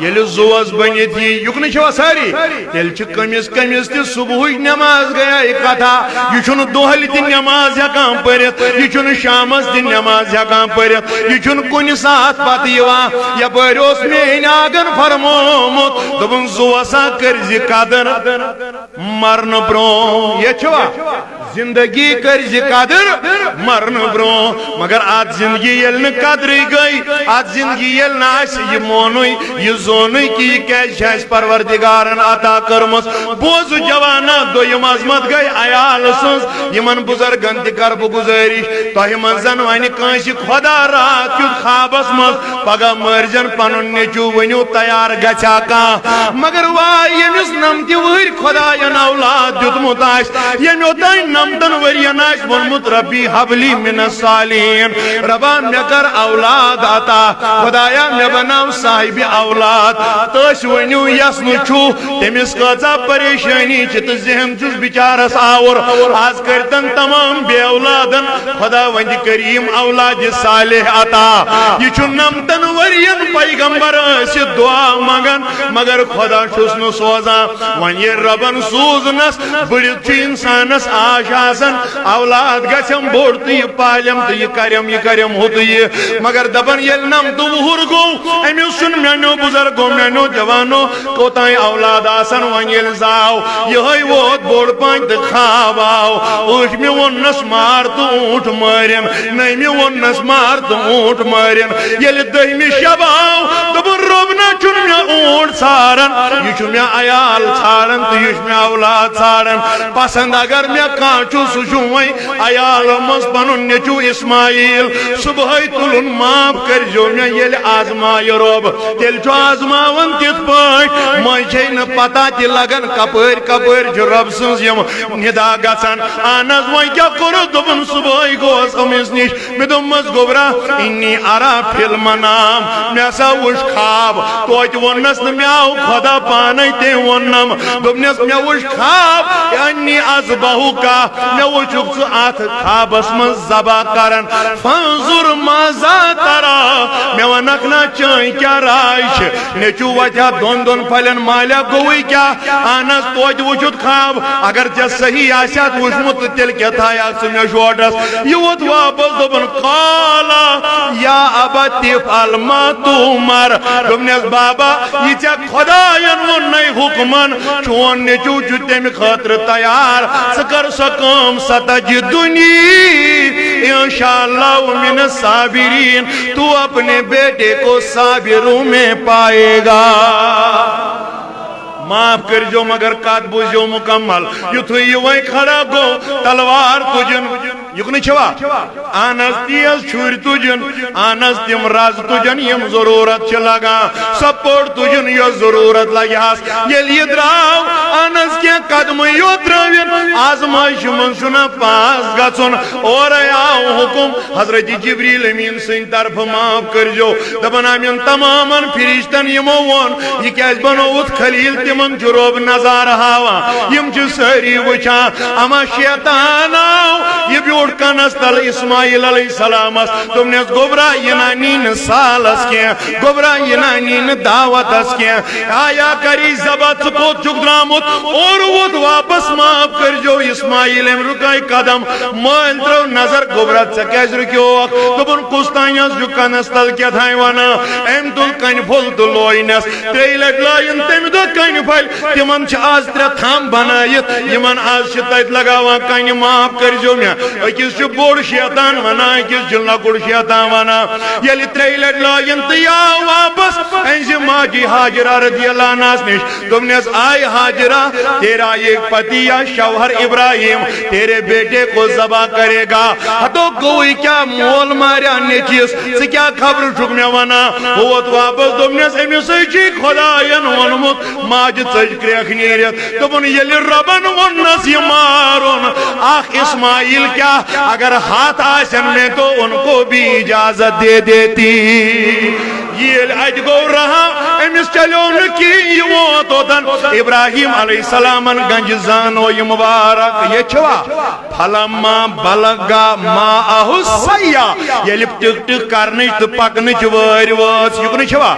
ییٚلہِ زُوَس بٔنِتھ یی، یُکنہٕ چھوا سٲری؟ تیٚلہِ چھِ کٔمِس کٔمِس تہِ صُبحٕچ نٮ۪ماز گٔیے کَتھا۔ یہِ چھُنہٕ دۄہلہِ تہِ نٮ۪ماز ہٮ۪کان پٔرِتھ، یہِ چھُنہٕ شامَس تہِ نٮ۪ماز ہٮ۪کان پٔرِتھ، یہِ چھُنہٕ کُنہِ ساتہٕ پَتہٕ یِوان۔ یَپٲرۍ اوس میٛٲنۍ آگَن فرمومُت، دوٚپُن، "زُوَسا کٔرۍ زِ قدٕر مَرنہٕ برٛونٛہہ۔" ییٚتہِ چھوا؟ "زندگی کٔرۍ زِ قدٕر مَرنہٕ برٛونٛہہ۔" مگر اتھ زندگی ییٚلہِ نہٕ قدرٕے گٔے، اتھ زندگی ییٚلہِ نہٕ آسہِ یہِ مونُے، یہِ زونُے کہِ یہِ کیازِ چھِ اَسہِ پروردگارن عطا کٔرمٕژ۔ بوزٕ جوانا، دوٚیِم عظمت گٔے عیال سٕنٛز۔ یِمن بُزرگن تہِ کرٕ بہٕ گُزٲرِش، تۄہہِ منٛز زن وَنہِ کٲنٛسہِ خۄدا راتھ کیُتھ خوابس منٛز، پگاہ مٲرۍزٮ۪ن پنُن نیٚچوٗ، ؤنِو تیار گژھیٛا کانٛہہ؟ مگر واے ییٚمِس نمتہِ وٕہٕرۍ خۄداین اولاد دیُتمُت آسہِ، ییٚمۍ اوٚتام نمتن ؤرین آسہِ ووٚنمُت، "ربی حبلی من الصالحین"، ربا مےٚ کر اولاد عطا، خۄدایا مےٚ بناو صاحبِ اولاد۔ تٔسۍ ؤنِو یس نہٕ چھُ، تٔمِس کۭژاہ پریشٲنی چھِ تہٕ ذہن چھُس بِچارس آوُر۔ از کٔرتن تمام بے اولادن خۄداوندِ کریم اولادِ صالح عطا۔ یہِ چھُ نمتن ؤرین پیغمبر ٲسِتھ دعا منگان، مگر خۄدا چھُس نہٕ سوزان۔ وۄنۍ ییٚلہِ رۄبن سوٗزنس، بٔڑِتھ چھُ انسانس آش آسان، اولاد گژھٮ۪م بوٚڑ تہٕ یہِ پالٮ۪م تہٕ یہِ کرٮ۪م، یہِ کرٮ۪م ہُہ تہٕ یہِ۔ مگر دپان ییٚلہِ نمتہٕ وُہُر گوٚو، أمِس چھُنہٕ میٛانیو بُزرگو، میٛانیو جوانو کوٚتام اولاد آسان۔ وۄنۍ ییٚلہِ زاو، یِہوٚے ووت بوٚڑ پہن تہٕ خواب آو۔ ٲٹھمہِ ووٚننس مار تہٕ اوٗنٹ مٲرِن، نٔیمہِ ووٚننس مار تہٕ اوٗنٹ مٲرِن۔ ییٚلہِ دٔہمہِ شب آو، دوٚپُن، "رۄب نہ چھُنہٕ مےٚ اوٗنٹ ژھاران، یہِ چھُ مےٚ عیال ژھاران تہٕ یہِ چھُ مےٚ اولاد ژھاران۔ پسند اگر مےٚ کانٛہہ چھُ، سُہ چھُ وۄنۍ عیالو منٛز پنُن نیٚچوٗ اسماعیل۔ صبحٲے تُلُن، معاف کٔرۍزیو مےٚ، ییٚلہِ آزمایہِ رۄب، تیٚلہِ چھُ آزماوان تِتھ پٲٹھۍ، مٔنٛزۍ چھے نہٕ پتہ تہِ لگان کپٲرۍ کپٲرۍ چھُ رۄب سٕنٛز یِم ندا گژھان۔" اہن حظ، وۄنۍ کیٛاہ کوٚرُکھ؟ دوٚپُن، صبحٲے گوس أمِس نِش، مےٚ دوٚپمَس، "گوٚبرا، انی ارا فی المنام، مےٚ ہسا وُچھ خواب۔" توتہِ ووٚننَس نہٕ، مےٚ آو خۄدا پانے، تٔمۍ ووٚننَم، دوٚپنَس، "مےٚ وُچھ خواب، انی اذبحک، مےٚ وُچھُکھ ژٕ اَتھ خوابَس منٛز ذبح کران، فانظر ماذا ترا، مےٚ وَنَکھ نا چٲنۍ کیٛاہ راے چھِ؟" نیٚچوٗ وَتہِ ہا دۄن دۄن پھلٮ۪ن، مالیا گوٚوُے کیٛاہ؟ اہن حظ، توتہِ وُچھُتھ خواب، اگر ژےٚ صحیح آسہِ ہا وُچھمُت تہٕ تیٚلہِ کیٛاہ تھایکھ ژٕ مےٚ شوٹس؟ یہِ ووت واپس، دوٚپُن، "قال یا ابت افعل ما تؤمر"، دوٚپنس، "بابا، یہِ ژےٚ خۄداین ووٚننے حُکمن، چون نیٚچو چھُ تمہِ خٲطرٕ تیار، ژٕ کر سۄ کٲم، ستجدنی ان شاء اللہ من الصابرین، تو اپنے بیٹے کو صابروں میں پائے گا۔" معاف کٔرۍزیو، مگر کتھ بوٗزِو مُکمل۔ یُتھُے یہِ وۄنۍ کھڑا گوٚو، تلوار تُجِن، یُکنہٕ چھوا؟ اہن حظ، تیز چھُرۍ تُجِن، اہن حظ، تِم رز تُجن، یِم ضروٗرت چھِ لگان، سۄ پوٚٹ تُجِن، یۄس ضروٗرت لگہِ ہس۔ ییٚلہِ یہِ درٛاو، اہن حظ، کینٛہہ قدمٕے یوت ترٛٲوِن، آزمٲیشہِ منٛز چھُنہ پاس گژھُن۔ اورے آو حُکم، حضرت جبریل امین سٕنٛدِ طرفہٕ، معاف کٔرۍزیو، دپان، آمین تمامن فرشتن یِمو ووٚن، "یہِ کیازِ بنووُتھ خلیل؟" تِمن چھُ رۄب نظارٕ ہاوان، یِم چھِ سٲری وٕچھان۔ اما شیطان آو، یہِ بیوٗٹھ کنس تل اسماعیل علیہ السلامس، دوٚپنس، "گوٚبرا، یہِ نہ نی نہٕ سالس کینٛہہ، گوٚبرا، یہِ نہ نی نہٕ دعوتس کینٛہہ۔ آیا کری ذبح، ژٕ کوٚت چھُکھ درٛامُت؟" اورٕ ووت واپس، معاف کٔرۍزیو، اسماعیل أمۍ رُکٲے قدم، مٲلۍ ترٲو نظر، "گوٚبرا، ژےٚ کیازِ رُکیوکھ؟" دوٚپُن، "کُس تانۍ حظ چھُ کنس تل کیٛاہ تانۍ ونان؟" أمۍ تُل کنہِ پھوٚل تہٕ لوینس۔ ترٛیٚیہِ لٹہِ لایِن تمہِ دۄہ کنہِ پھلۍ۔ تِمن چھِ از ترٛےٚ تھم بنٲیِتھ، یِمن از چھِ تتہِ لگاوان کنہِ۔ معاف کٔرۍزیو مےٚ، أکِس چھُ بوٚڑ شیطان ونان، أکِس چھُ لۄکُٹ شیطان ونان۔ ییٚلہِ ترٛیٚیہِ لٹہِ لایِن تہٕ یہِ آو واپس أہنٛزِ ماجہِ ہاجرہ رضی اللہ عنہس نِش، دوٚپنس، "آے ہاجرہ، تیرا یہ پتی یا شوہر ابراہیم تیرے بیٹے کو ذبح کرے گا۔" ہتو گوٚوٕے کیٛاہ، مول ماریا نیٚچوِس، ژٕ کیٛاہ خبرٕ چھُکھ مےٚ ونان؟ ہُہ ووت واپس، دوٚپنس، "أمِس ہے چھُے خۄداین ووٚنمُت، ماجہِ ژٔج کرٛیکھ نیٖرِتھ۔" دوٚپُن، ییٚلہِ رۄبن ووٚننس یہِ مارُن، اکھ اسماعیل کیٛاہ، اگر ہتھ آسن، میں تو ان کو بھی اجازت دے دیتی۔ ییٚلہِ اَتہِ گوٚو رہا، أمِس چلیو نہٕ کِہیٖنۍ، یہِ ووت اوٚتن۔ ابراہیم علیہ السلامن گنجہِ زانو یہِ مُبارک، یہِ چھوا؟ فلما بلغ معه السعی، ییٚلہِ ٹِک ٹِک کرنٕچ تہٕ پکنٕچ وٲرۍ وٲژ، یُکنہٕ چھوا؟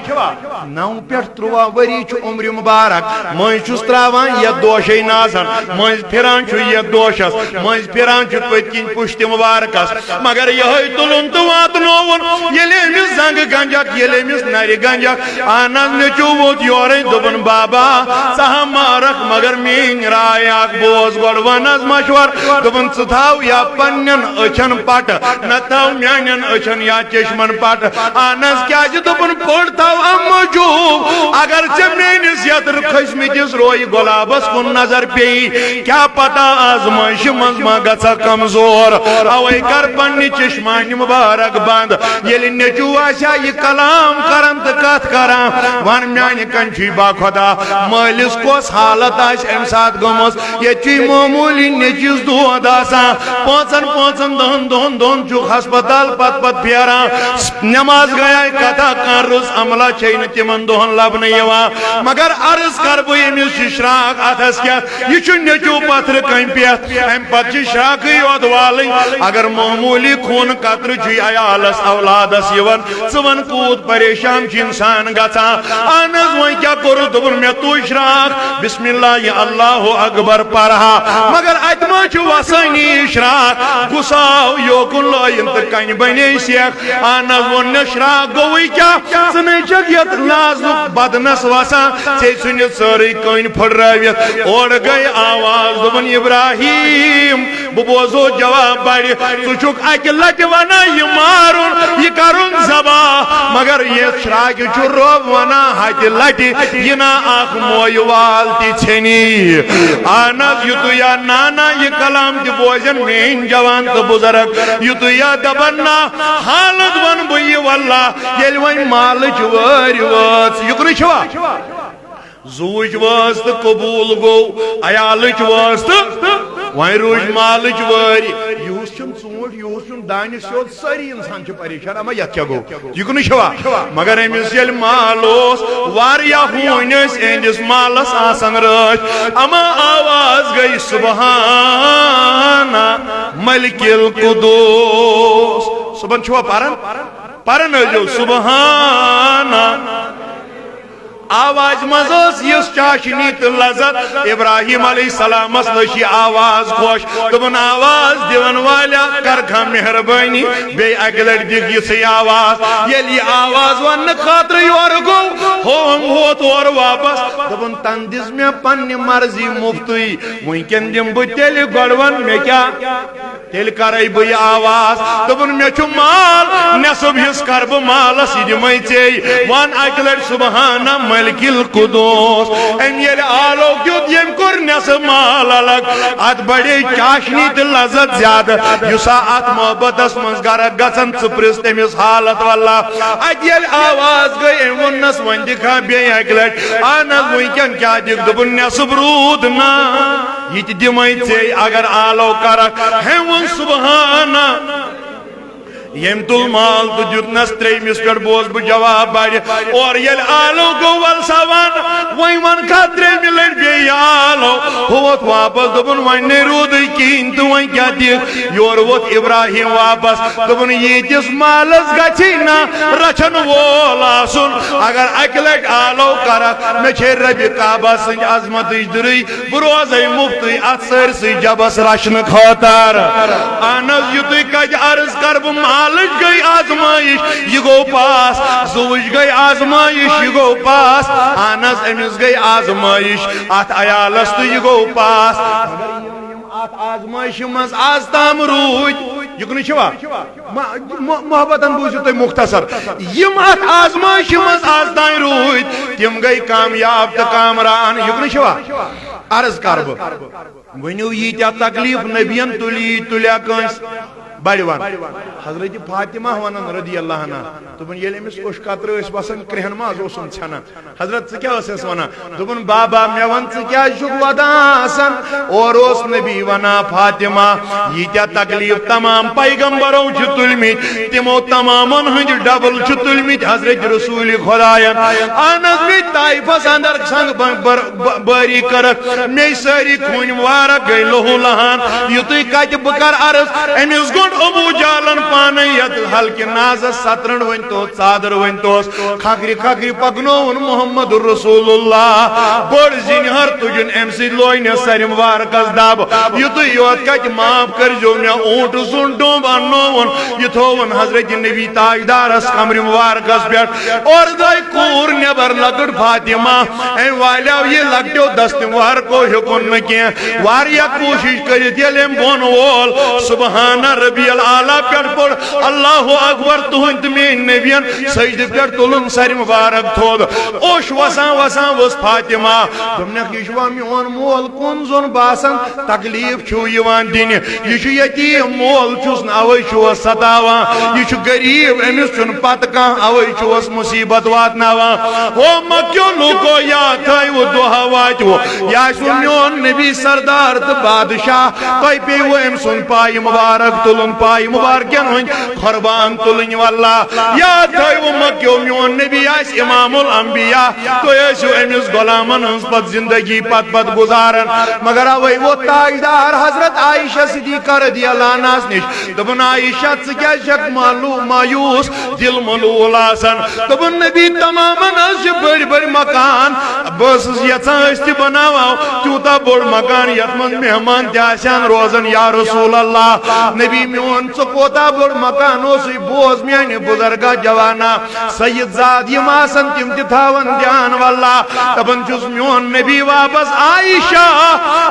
نو پٮ۪ٹھ تُرٛواہ ؤری چھُ عمرِ مبارک۔ مٔنٛزۍ چھُس ترٛاوان یَتھ دوشے نازن، مٔنٛزۍ پھِران چھُ یَتھ دوشس، مٔنٛزۍ پھِران چھُ پٔتۍ کِنۍ پُشتِ مبارکس۔ مگر یِہوٚے تُلُن تہٕ واتنووُن، ییٚلہِ أمِس زنٛگہٕ گنجکھ، ییٚلہِ أمِس نرِ گنجکھ۔ اہن حظ، نیٚچوٗ ووت یورے، دوٚپُن، "بابا، ژٕ ہا مارکھ، مگر میٛٲنۍ راے اکھ بوز گۄڈٕ، وَن حظ مشور۔" دوٚپُن، "ژٕ تھاو یا پننٮ۪ن أچھن پٹہٕ، نہ تھاو میٛانٮ۪ن أچھن یا چشمن پٹہٕ۔" اہن حظ، کیٛازِ؟ دوٚپُن، پوٚر تھاو اَمہِ موٗجوٗب، اگر ژےٚ میٛٲنِس یتھ کھٔسمٕتِس رویہِ گۄلابس کُن نظر پیٚیہِ، کیٛاہ پتہ آزمٲیشہِ منٛز ما گژھکھ کمزور۔ اوے کر پننہِ چشمانہِ مبارک بند۔ ییٚلہِ نیٚچوٗ آسہِ ہا یہِ کلام کران تہٕ کتھ کران، ون میانہِ کنہِ چھُے با خۄدا، مٲلِس کۄس حالت آسہِ امہِ ساتہٕ گٔمٕژ۔ ییٚتہِ چھُے معموٗلی نیٚچوِس دود آسان، پانٛژن پانٛژن دہن دۄہن دۄہن چھُکھ ہسپتال پتہٕ پتہٕ پھیران۔ نماز گٔیے کتھا، کانٛہہ رٕژ عملہ چھے نہٕ تِمن دۄہن لبنہٕ یِوان۔ مگر عرض کرٕ بہٕ، ییٚمِس چھِ شراکھ اتھس کیتھ، یہِ چھُ نیٚچوٗ پتھرِ کنہِ پٮ۪تھ، امہِ پتہٕ چھِ شراکھٕے یوت والٕنۍ۔ اگر معموٗلی خوٗنہٕ قطرٕ چھُے عیالس اولادس یِوان، ژٕ وَن کوٗت پریشان چھُ اِنسان گژھان۔ اہن حظ، وۄنۍ کیٛاہ کوٚرُس؟ دوٚپُن، مےٚ تُج شراکھ، بسم اللہ، یہِ اللہ اکبر پرہا، مگر اتہِ ما چھُ وسٲنی شراکھ؟ غصہٕ آو یوکُن لٲیِن تہٕ کنہِ بنے سیکھ۔ اہن حظ، ووٚن مےٚ، شراکھ گوٚوٕے کیٛاہ؟ ژٕ نے چھکھ یتھ نازُک بدنس وسان، ژےٚ ژھٕنِتھ سٲرٕے کٔنۍ پھٕٹرٲوِتھ۔ اورٕ گٔے آواز، دوٚپُن، ابراہیم، بہٕ بوزو جواب بڑِ۔ ژٕ چھُکھ اکہِ لٹہِ ونان یہِ مارُن، یہِ کرُن ذبح، مگر یہِ شراکہِ چھُ رۄب ونان ہتہِ لٹہِ، یہِ نا اکھ مویہِ وال تہِ ژھیٚنی۔ اہن حظ، یُتُے یا نانا یہِ کلام تہِ بوزن میٲنۍ جوان تہٕ بزرگ، یُتُے یا دپن نا حالت ون بہٕ یہِ واللہ، ییٚلہِ وۄنۍ مالٕچ وٲرۍ وٲژ، یُکنُے چھوا؟ زوٗج وٲژ تہٕ قبوٗل گوٚو، عیالٕچ وٲژ تہٕ وۄنۍ روٗز مالٕچ وٲرۍ۔ یِہُس چھُنہٕ ژوٗنٛٹھ، یِہُس چھُنہٕ دانہِ سیوٚد، سٲری اِنسان چھِ پریشان، اما یَتھ کیٛاہ گوٚو؟ یہِ کُنُے چھوا؟ مگر أمِس ییٚلہِ مال اوس، واریاہ ہوٗنۍ ٲسۍ اِہِنٛدِس مالَس آسان رٲچھ۔ اما آواز گٔے، "سبحان ملک القدوس۔" صُبحن چھُوا پَران؟ پَران ٲسۍزیو، "سبحان۔" آوازِ منٛز ٲس یِژھ چاشنی تہٕ لذت۔ ابراہیم علیہ السلامس لٔج یہِ آواز خۄش۔ دوٚپُن، "آواز دِوَن والیا، کر کھا مہربٲنی، بیٚیہِ اَکہِ لٹہِ دِکھ یِژھٕے آواز۔" ییٚلہِ یہِ آواز وننہٕ خٲطرٕ یورٕ گوٚو، ہوم ووت اورٕ واپس۔ دوٚپُن، "تَنہٕ دِژ مےٚ پننہِ مرضی مُفتٕے، وٕنکٮ۪ن دِمہٕ بہٕ تیٚلہِ گۄڈٕ وَن مےٚ کیٛاہ؟" تیٚلہِ کرے بہٕ یہِ آواز، دوٚپُن، "مےٚ چھُ مال، نٮ۪صٕب حِصہٕ کر بہٕ مالس، یہِ دِمے ژےٚ۔ وَن اَکہِ لٹہِ سبحان ملک القدوس۔" أمۍ ییٚلہِ آلو دیُت، ییٚمۍ کوٚر نٮ۪صٕب مال الگ۔ اتھ بڑے چاشنی تہٕ لذت زیادٕ، یُس آ اتھ محبتس منٛز غرق گژھن، ژٕ پرٛژھ تٔمِس حالت واللہ۔ اتہِ ییٚلہِ آواز گٔے، أمۍ ووٚننس، "وۄنۍ دِکھا بیٚیہِ اَکہِ لٹہِ؟" اہن حظ، وٕنکٮ۪ن کیٛاہ دِکھ؟ دوٚپُن، "نٮ۪صٕب روٗد نا، یہِ تہِ دِمے ژےٚ اگر آلو کرکھ۔" ہیوٚن سبحان۔ ییٚمۍ تُل مال تہٕ دیُتنس ترٛیٚیمِس پٮ۪ٹھ، بوز بہٕ جواب بڑِ۔ اورٕ ییٚلہِ آلو گوٚو، ول سا ون، وۄنۍ ون کھا ترٛیٚیمہِ لٹہِ بیٚیہِ آلو؟ ہُہ ووٚتھ واپس، دوٚپُن، "وۄنۍ نے روٗدُے کِہیٖنۍ تہٕ وۄنۍ کیٛاہ دِکھ؟" یورٕ ووٚتھ ابراہیم واپس، دوٚپُن، "ییٖتِس مالس گژھی نہ رچھن وول آسُن، اگر اکہِ لٹہِ آلو کرکھ، مےٚ چھے ربِ کعبہ سٕنٛدِ عظمتٕچ دٕرٕے، بہٕ روزے مُفتٕے اتھ سٲرسٕے جبس رچھنہٕ خٲطرٕ۔" اہن حظ، یُتُے کتہِ عرض کرٕ بہٕ، مالٕچ گٔے آزمٲیش، یہِ گوٚو پاس، زُوٕچ گٔے آزمٲیش، یہِ گوٚو پاس۔ اہن حظ، أمِس گٔے آزمٲیش اتھ عیالس تہٕ یہِ گوٚو پاس۔ مگر یِم، یِم اتھ آزمٲیشہِ منٛز آز تام روٗدۍ، یہِ کُنُے چھُوا؟ مح-، مح-، محبتن بوٗزِو تُہۍ مختصر۔ یِم اتھ آزمٲیشہِ منٛز آز تام روٗدۍ، تِم گٔے کامیاب تہٕ کامران۔ یہِ کُنُے چھُوا؟ عرض کرٕ بہٕ۔ ؤنِو، ییٖتیٛاہ تکلیٖف نبین تُلی، تُلیا کٲنٛسہِ؟ بڑِ ون۔ حضرت فاطمہ ونان رضی اللہ عنہا، دوٚپُن، ییٚلہِ أمِس اوٚش قطرٕ ٲسۍ وسان، کرٛہن منٛز اوسُن ژھٮ۪نان۔ حضرت، ژٕ کیٛاہ ٲسٮ۪س ونان؟ دوٚپُن، "بابا، مےٚ وَن، ژٕ کیٛازِ چھُکھ وَدان آسان؟" اورٕ اوس نبی وَنان، "فاطمہ، ییٖتیٛاہ تکلیٖف تمام پیغمبرو چھِ تُلمٕتۍ، تِمو تمامن ہٕنٛدۍ ڈبل چھِ تُلمٕتۍ حضرت رسول خداین۔ اہن حظ، مےٚ طائفس اندر سنگ ب-، بر-، ب-، بٲری کٔرٕکھ، مےٚ سٲری خوٗنۍ مبارک گٔے لہو لہان۔ یُتُے کتہِ بہٕ کرٕ عرض، أمِس گوٚو ابو جہلن پانے یتھ ہلکہِ نازس سترنڈ ؤنۍ توس، ژادر ؤنۍ توس، کھکھرِ کھکھرِ پکنووُن محمد رسول اللہ۔ بٔڑ زِنۍ ہر تُجُن امہِ سۭتۍ لوے نہ سرِ مبارکس دب۔ یُتُے یوت کتہِ، معاف کٔرۍزیو مےٚ، اوٗنٹہٕ سُنٛد ڈوٚمب اننووُن، یہِ تھووُن حضرت نبی تاجدارس کمرِ مبارکس پٮ۪ٹھ۔ اور دۄے کوٗر نٮ۪بر لۄکٕٹ فاطمہ، أمۍ والیو یہِ لۄکٹیو دستہِ مبارکو ہیوٚکُن نہٕ کینٛہہ۔ واریاہ کوٗشِش کٔرِتھ ییٚلہِ أمۍ بۄن وول، سبحان ربی الاعلیٰ پٮ۪ٹھ پوٚر، اللہ اکبر، تُہنٛدۍ تہٕ میٛٲنۍ نبیَن سجدٕ پٮ۪ٹھ تُلُن سرِ مبارک تھوٚد۔ اوٚش وسان وسان ؤژھ فاطمہ۔ دوٚپنکھ، یہِ چھُوا میون مول کُن زوٚن باسان؟ تکلیف چھُو یِوان دِنہِ۔ یہِ چھُ یتیٖم، مول چھُس نہٕ، اوے چھُوس ستاوان۔ یہِ چھُ غریب، أمِس چھُنہٕ پتہٕ کانٛہہ، اوے چھُوس مصیبت واتناوان۔ ہو مکیو لوٗکو، یاد تھٲیِو، دۄہ واتِوٕ، یہِ آسِوٕ میون نبی سردار تہٕ بادشاہ، تۄہہِ پیٚیِوٕ أمۍ سُنٛد پایہِ مبارک تُلُن، پایہِ مبارکن ہٕنٛدۍ قربان تُلٕنۍ۔ واللہ، یاد تھٲیِو، مکیو، میون نبی آسہِ امام الانبیاء، تُہۍ ٲسِو أمِس غلامن ہٕنٛز پتہٕ زندگی پتہٕ پتہٕ گُزاران۔ مگر اوے ووت تاجدار حضرت عائشہ صدیقہ رضی اللہ عنہس نِش۔ دوٚپُن، عائشہ، ژٕ کیٛازِ چھکھ مالو-، مایوس، دل ملوٗل آسان؟ دوٚپُن، نبی، تمامن حظ چھِ بٔڑۍ بٔڑۍ مکان، بہٕ ٲسٕس یژھان أسۍ تہِ بناوہو تیوٗتاہ بوٚڑ مکان یتھ منٛز مہمان تہِ آسہِ ہن روزان۔ یا رسول اللہ، نبی میون، ژٕ کوتاہ بوٚڑ مکان اوسُے؟ بوز میانہِ بزرگا جوانا، سید زاد یِم آسن تِم تہِ تھاون دیان۔ واللہ، دپان چھُس، میون نبی واپس، عائشہ،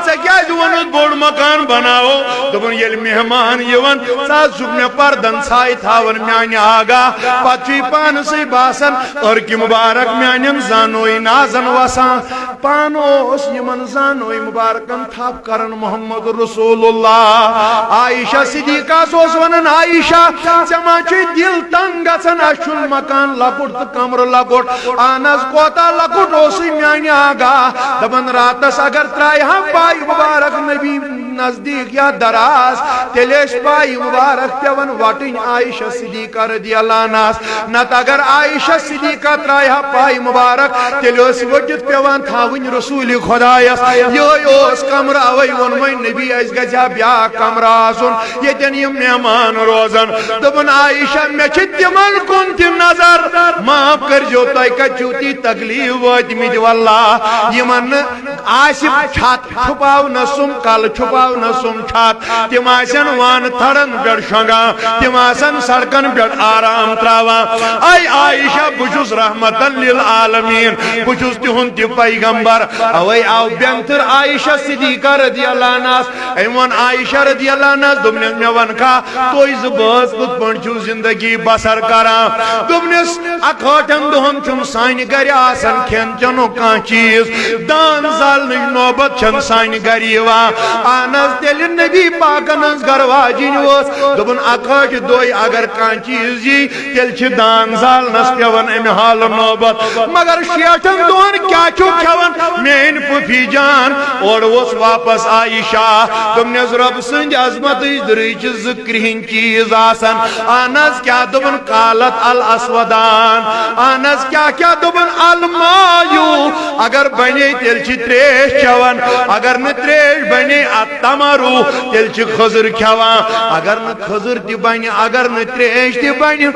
ژےٚ کیازِ ووٚنُتھ بوٚڑ مکان بناوو؟ دوٚپُن، ییٚلہِ مہمان یِوان، ژٕ حظ چھُکھ مےٚ پردن ژھاے تھاوان میانہِ آگاہ، پتہٕ چھُے پانسٕے باسان عرقہِ مبارک میانٮ۪ن زانوے نازن وسان۔ پانہٕ اوس یِمن زانوے مبارکن تھپھ کران محمد رسول اللہ۔ عائشہ صدیقہ اوس ونان، عائشہ، ژےٚ ما چھُے دل تنگ گژھان؟ اسہِ چھُنہٕ مکان لۄکُٹ تہٕ کمرٕ لۄکُٹ۔ اہن حظ، کوتاہ لۄکُٹ اوسُے میانہِ آگاہ۔ دپان، راتس اگر ترایہِ ہا پایہِ مبارک نبی نزدیک یا دراز، تیٚلہِ ٲسۍ پایہِ مبارک پٮ۪وان وٹٕنۍ عائشہ صدیقہ رضی اللہ عنہس۔ نتہٕ اگر عائشہ صدیقہ ترایہِ ہا پایہِ مبارک، تیٚلہِ ٲس ؤٹِتھ پٮ۪وان تھاوٕنۍ رسول خدایس۔ یِہوٚے اوس کمرٕ، اوے ووٚنمَے نبی، اسہِ گژھِ ہا بیاکھ کمرٕ آسُن، ییٚتٮ۪ن یِم مہمان روزن۔ دوٚپُن، عائشہ، مےٚ چھِ تِمن کُن تہِ نظر، معاف کٔرۍزیو، تۄہہِ کتہِ چھِو تی تکلیف وٲتمٕتۍ؟ واللہ، یِمن نہٕ آسہِ چھت چھپاونس سُم کل، چھپاونس سُم چھت، تِم آسن وان تھڑن پٮ۪ٹھ شۄنگان، تِم آسن سڑکن پٮ۪ٹھ آرام تراوان۔ اے عائشہ، بہٕ چھُس رحمتن للعالمین، بہٕ چھُس تِہُنٛد تہِ پیغمبر۔ اوے آو بینتھٕر عائشہ صدیقہ رضی اللہ عنہس۔ أمۍ ووٚن عائشہ رضی اللہ عنہس، دوٚپنس، مےٚ ونکھا، تُہۍ زٕ بٲژ کِتھ پٲٹھۍ چھِو زندگی بسر کران؟ دوٚپنس، اکہٲٹھن دۄہن چھُنہٕ سانہِ گرِ آسان کھٮ۪ن چٮ۪نُک کانٛہہ چیٖز، دان زالنٕچ نوبت چھنہٕ سانہِ گرِ یِوان۔ اہن حظ، تیٚلہِ نبی پاکن ہٕنٛز گرٕ واجِنۍ ٲس، دوٚپُن، اکہٲٹھِ دۄہہِ اگر کانٛہہ چیٖز یی، تیٚلہِ چھِ دان زالنس پٮ۪وان امہِ حالہٕ نوبت۔ مگر شیٹھن دۄہن کیٛاہ چھُو کھٮ۪وان میٲنۍ پھوپھی جان؟ اورٕ اوس واپس عائشہ، دوٚپنس، رۄب سٕنٛدِ عظمتٕچ دٕرٕے چھِ زٕ کرٛہِنۍ چیٖز آسان۔ اہن حظ، کیٛاہ دوٚپُن؟ قالت الاسودان۔ اہن حظ، کیٛاہ کیٛاہ دوٚپُن؟ المایو۔ اگر بنے تیٚلہِ چھِ ترٛیش چٮ۪وان، اگر نہٕ ترٛیش بنے، التمرو، تیٚلہِ چھِ کھٔزٕر کھٮ۪وان، اگر نہٕ کھٔزٕر تہِ بنہِ، اگر نہٕ ترٛیش تہِ بنہِ،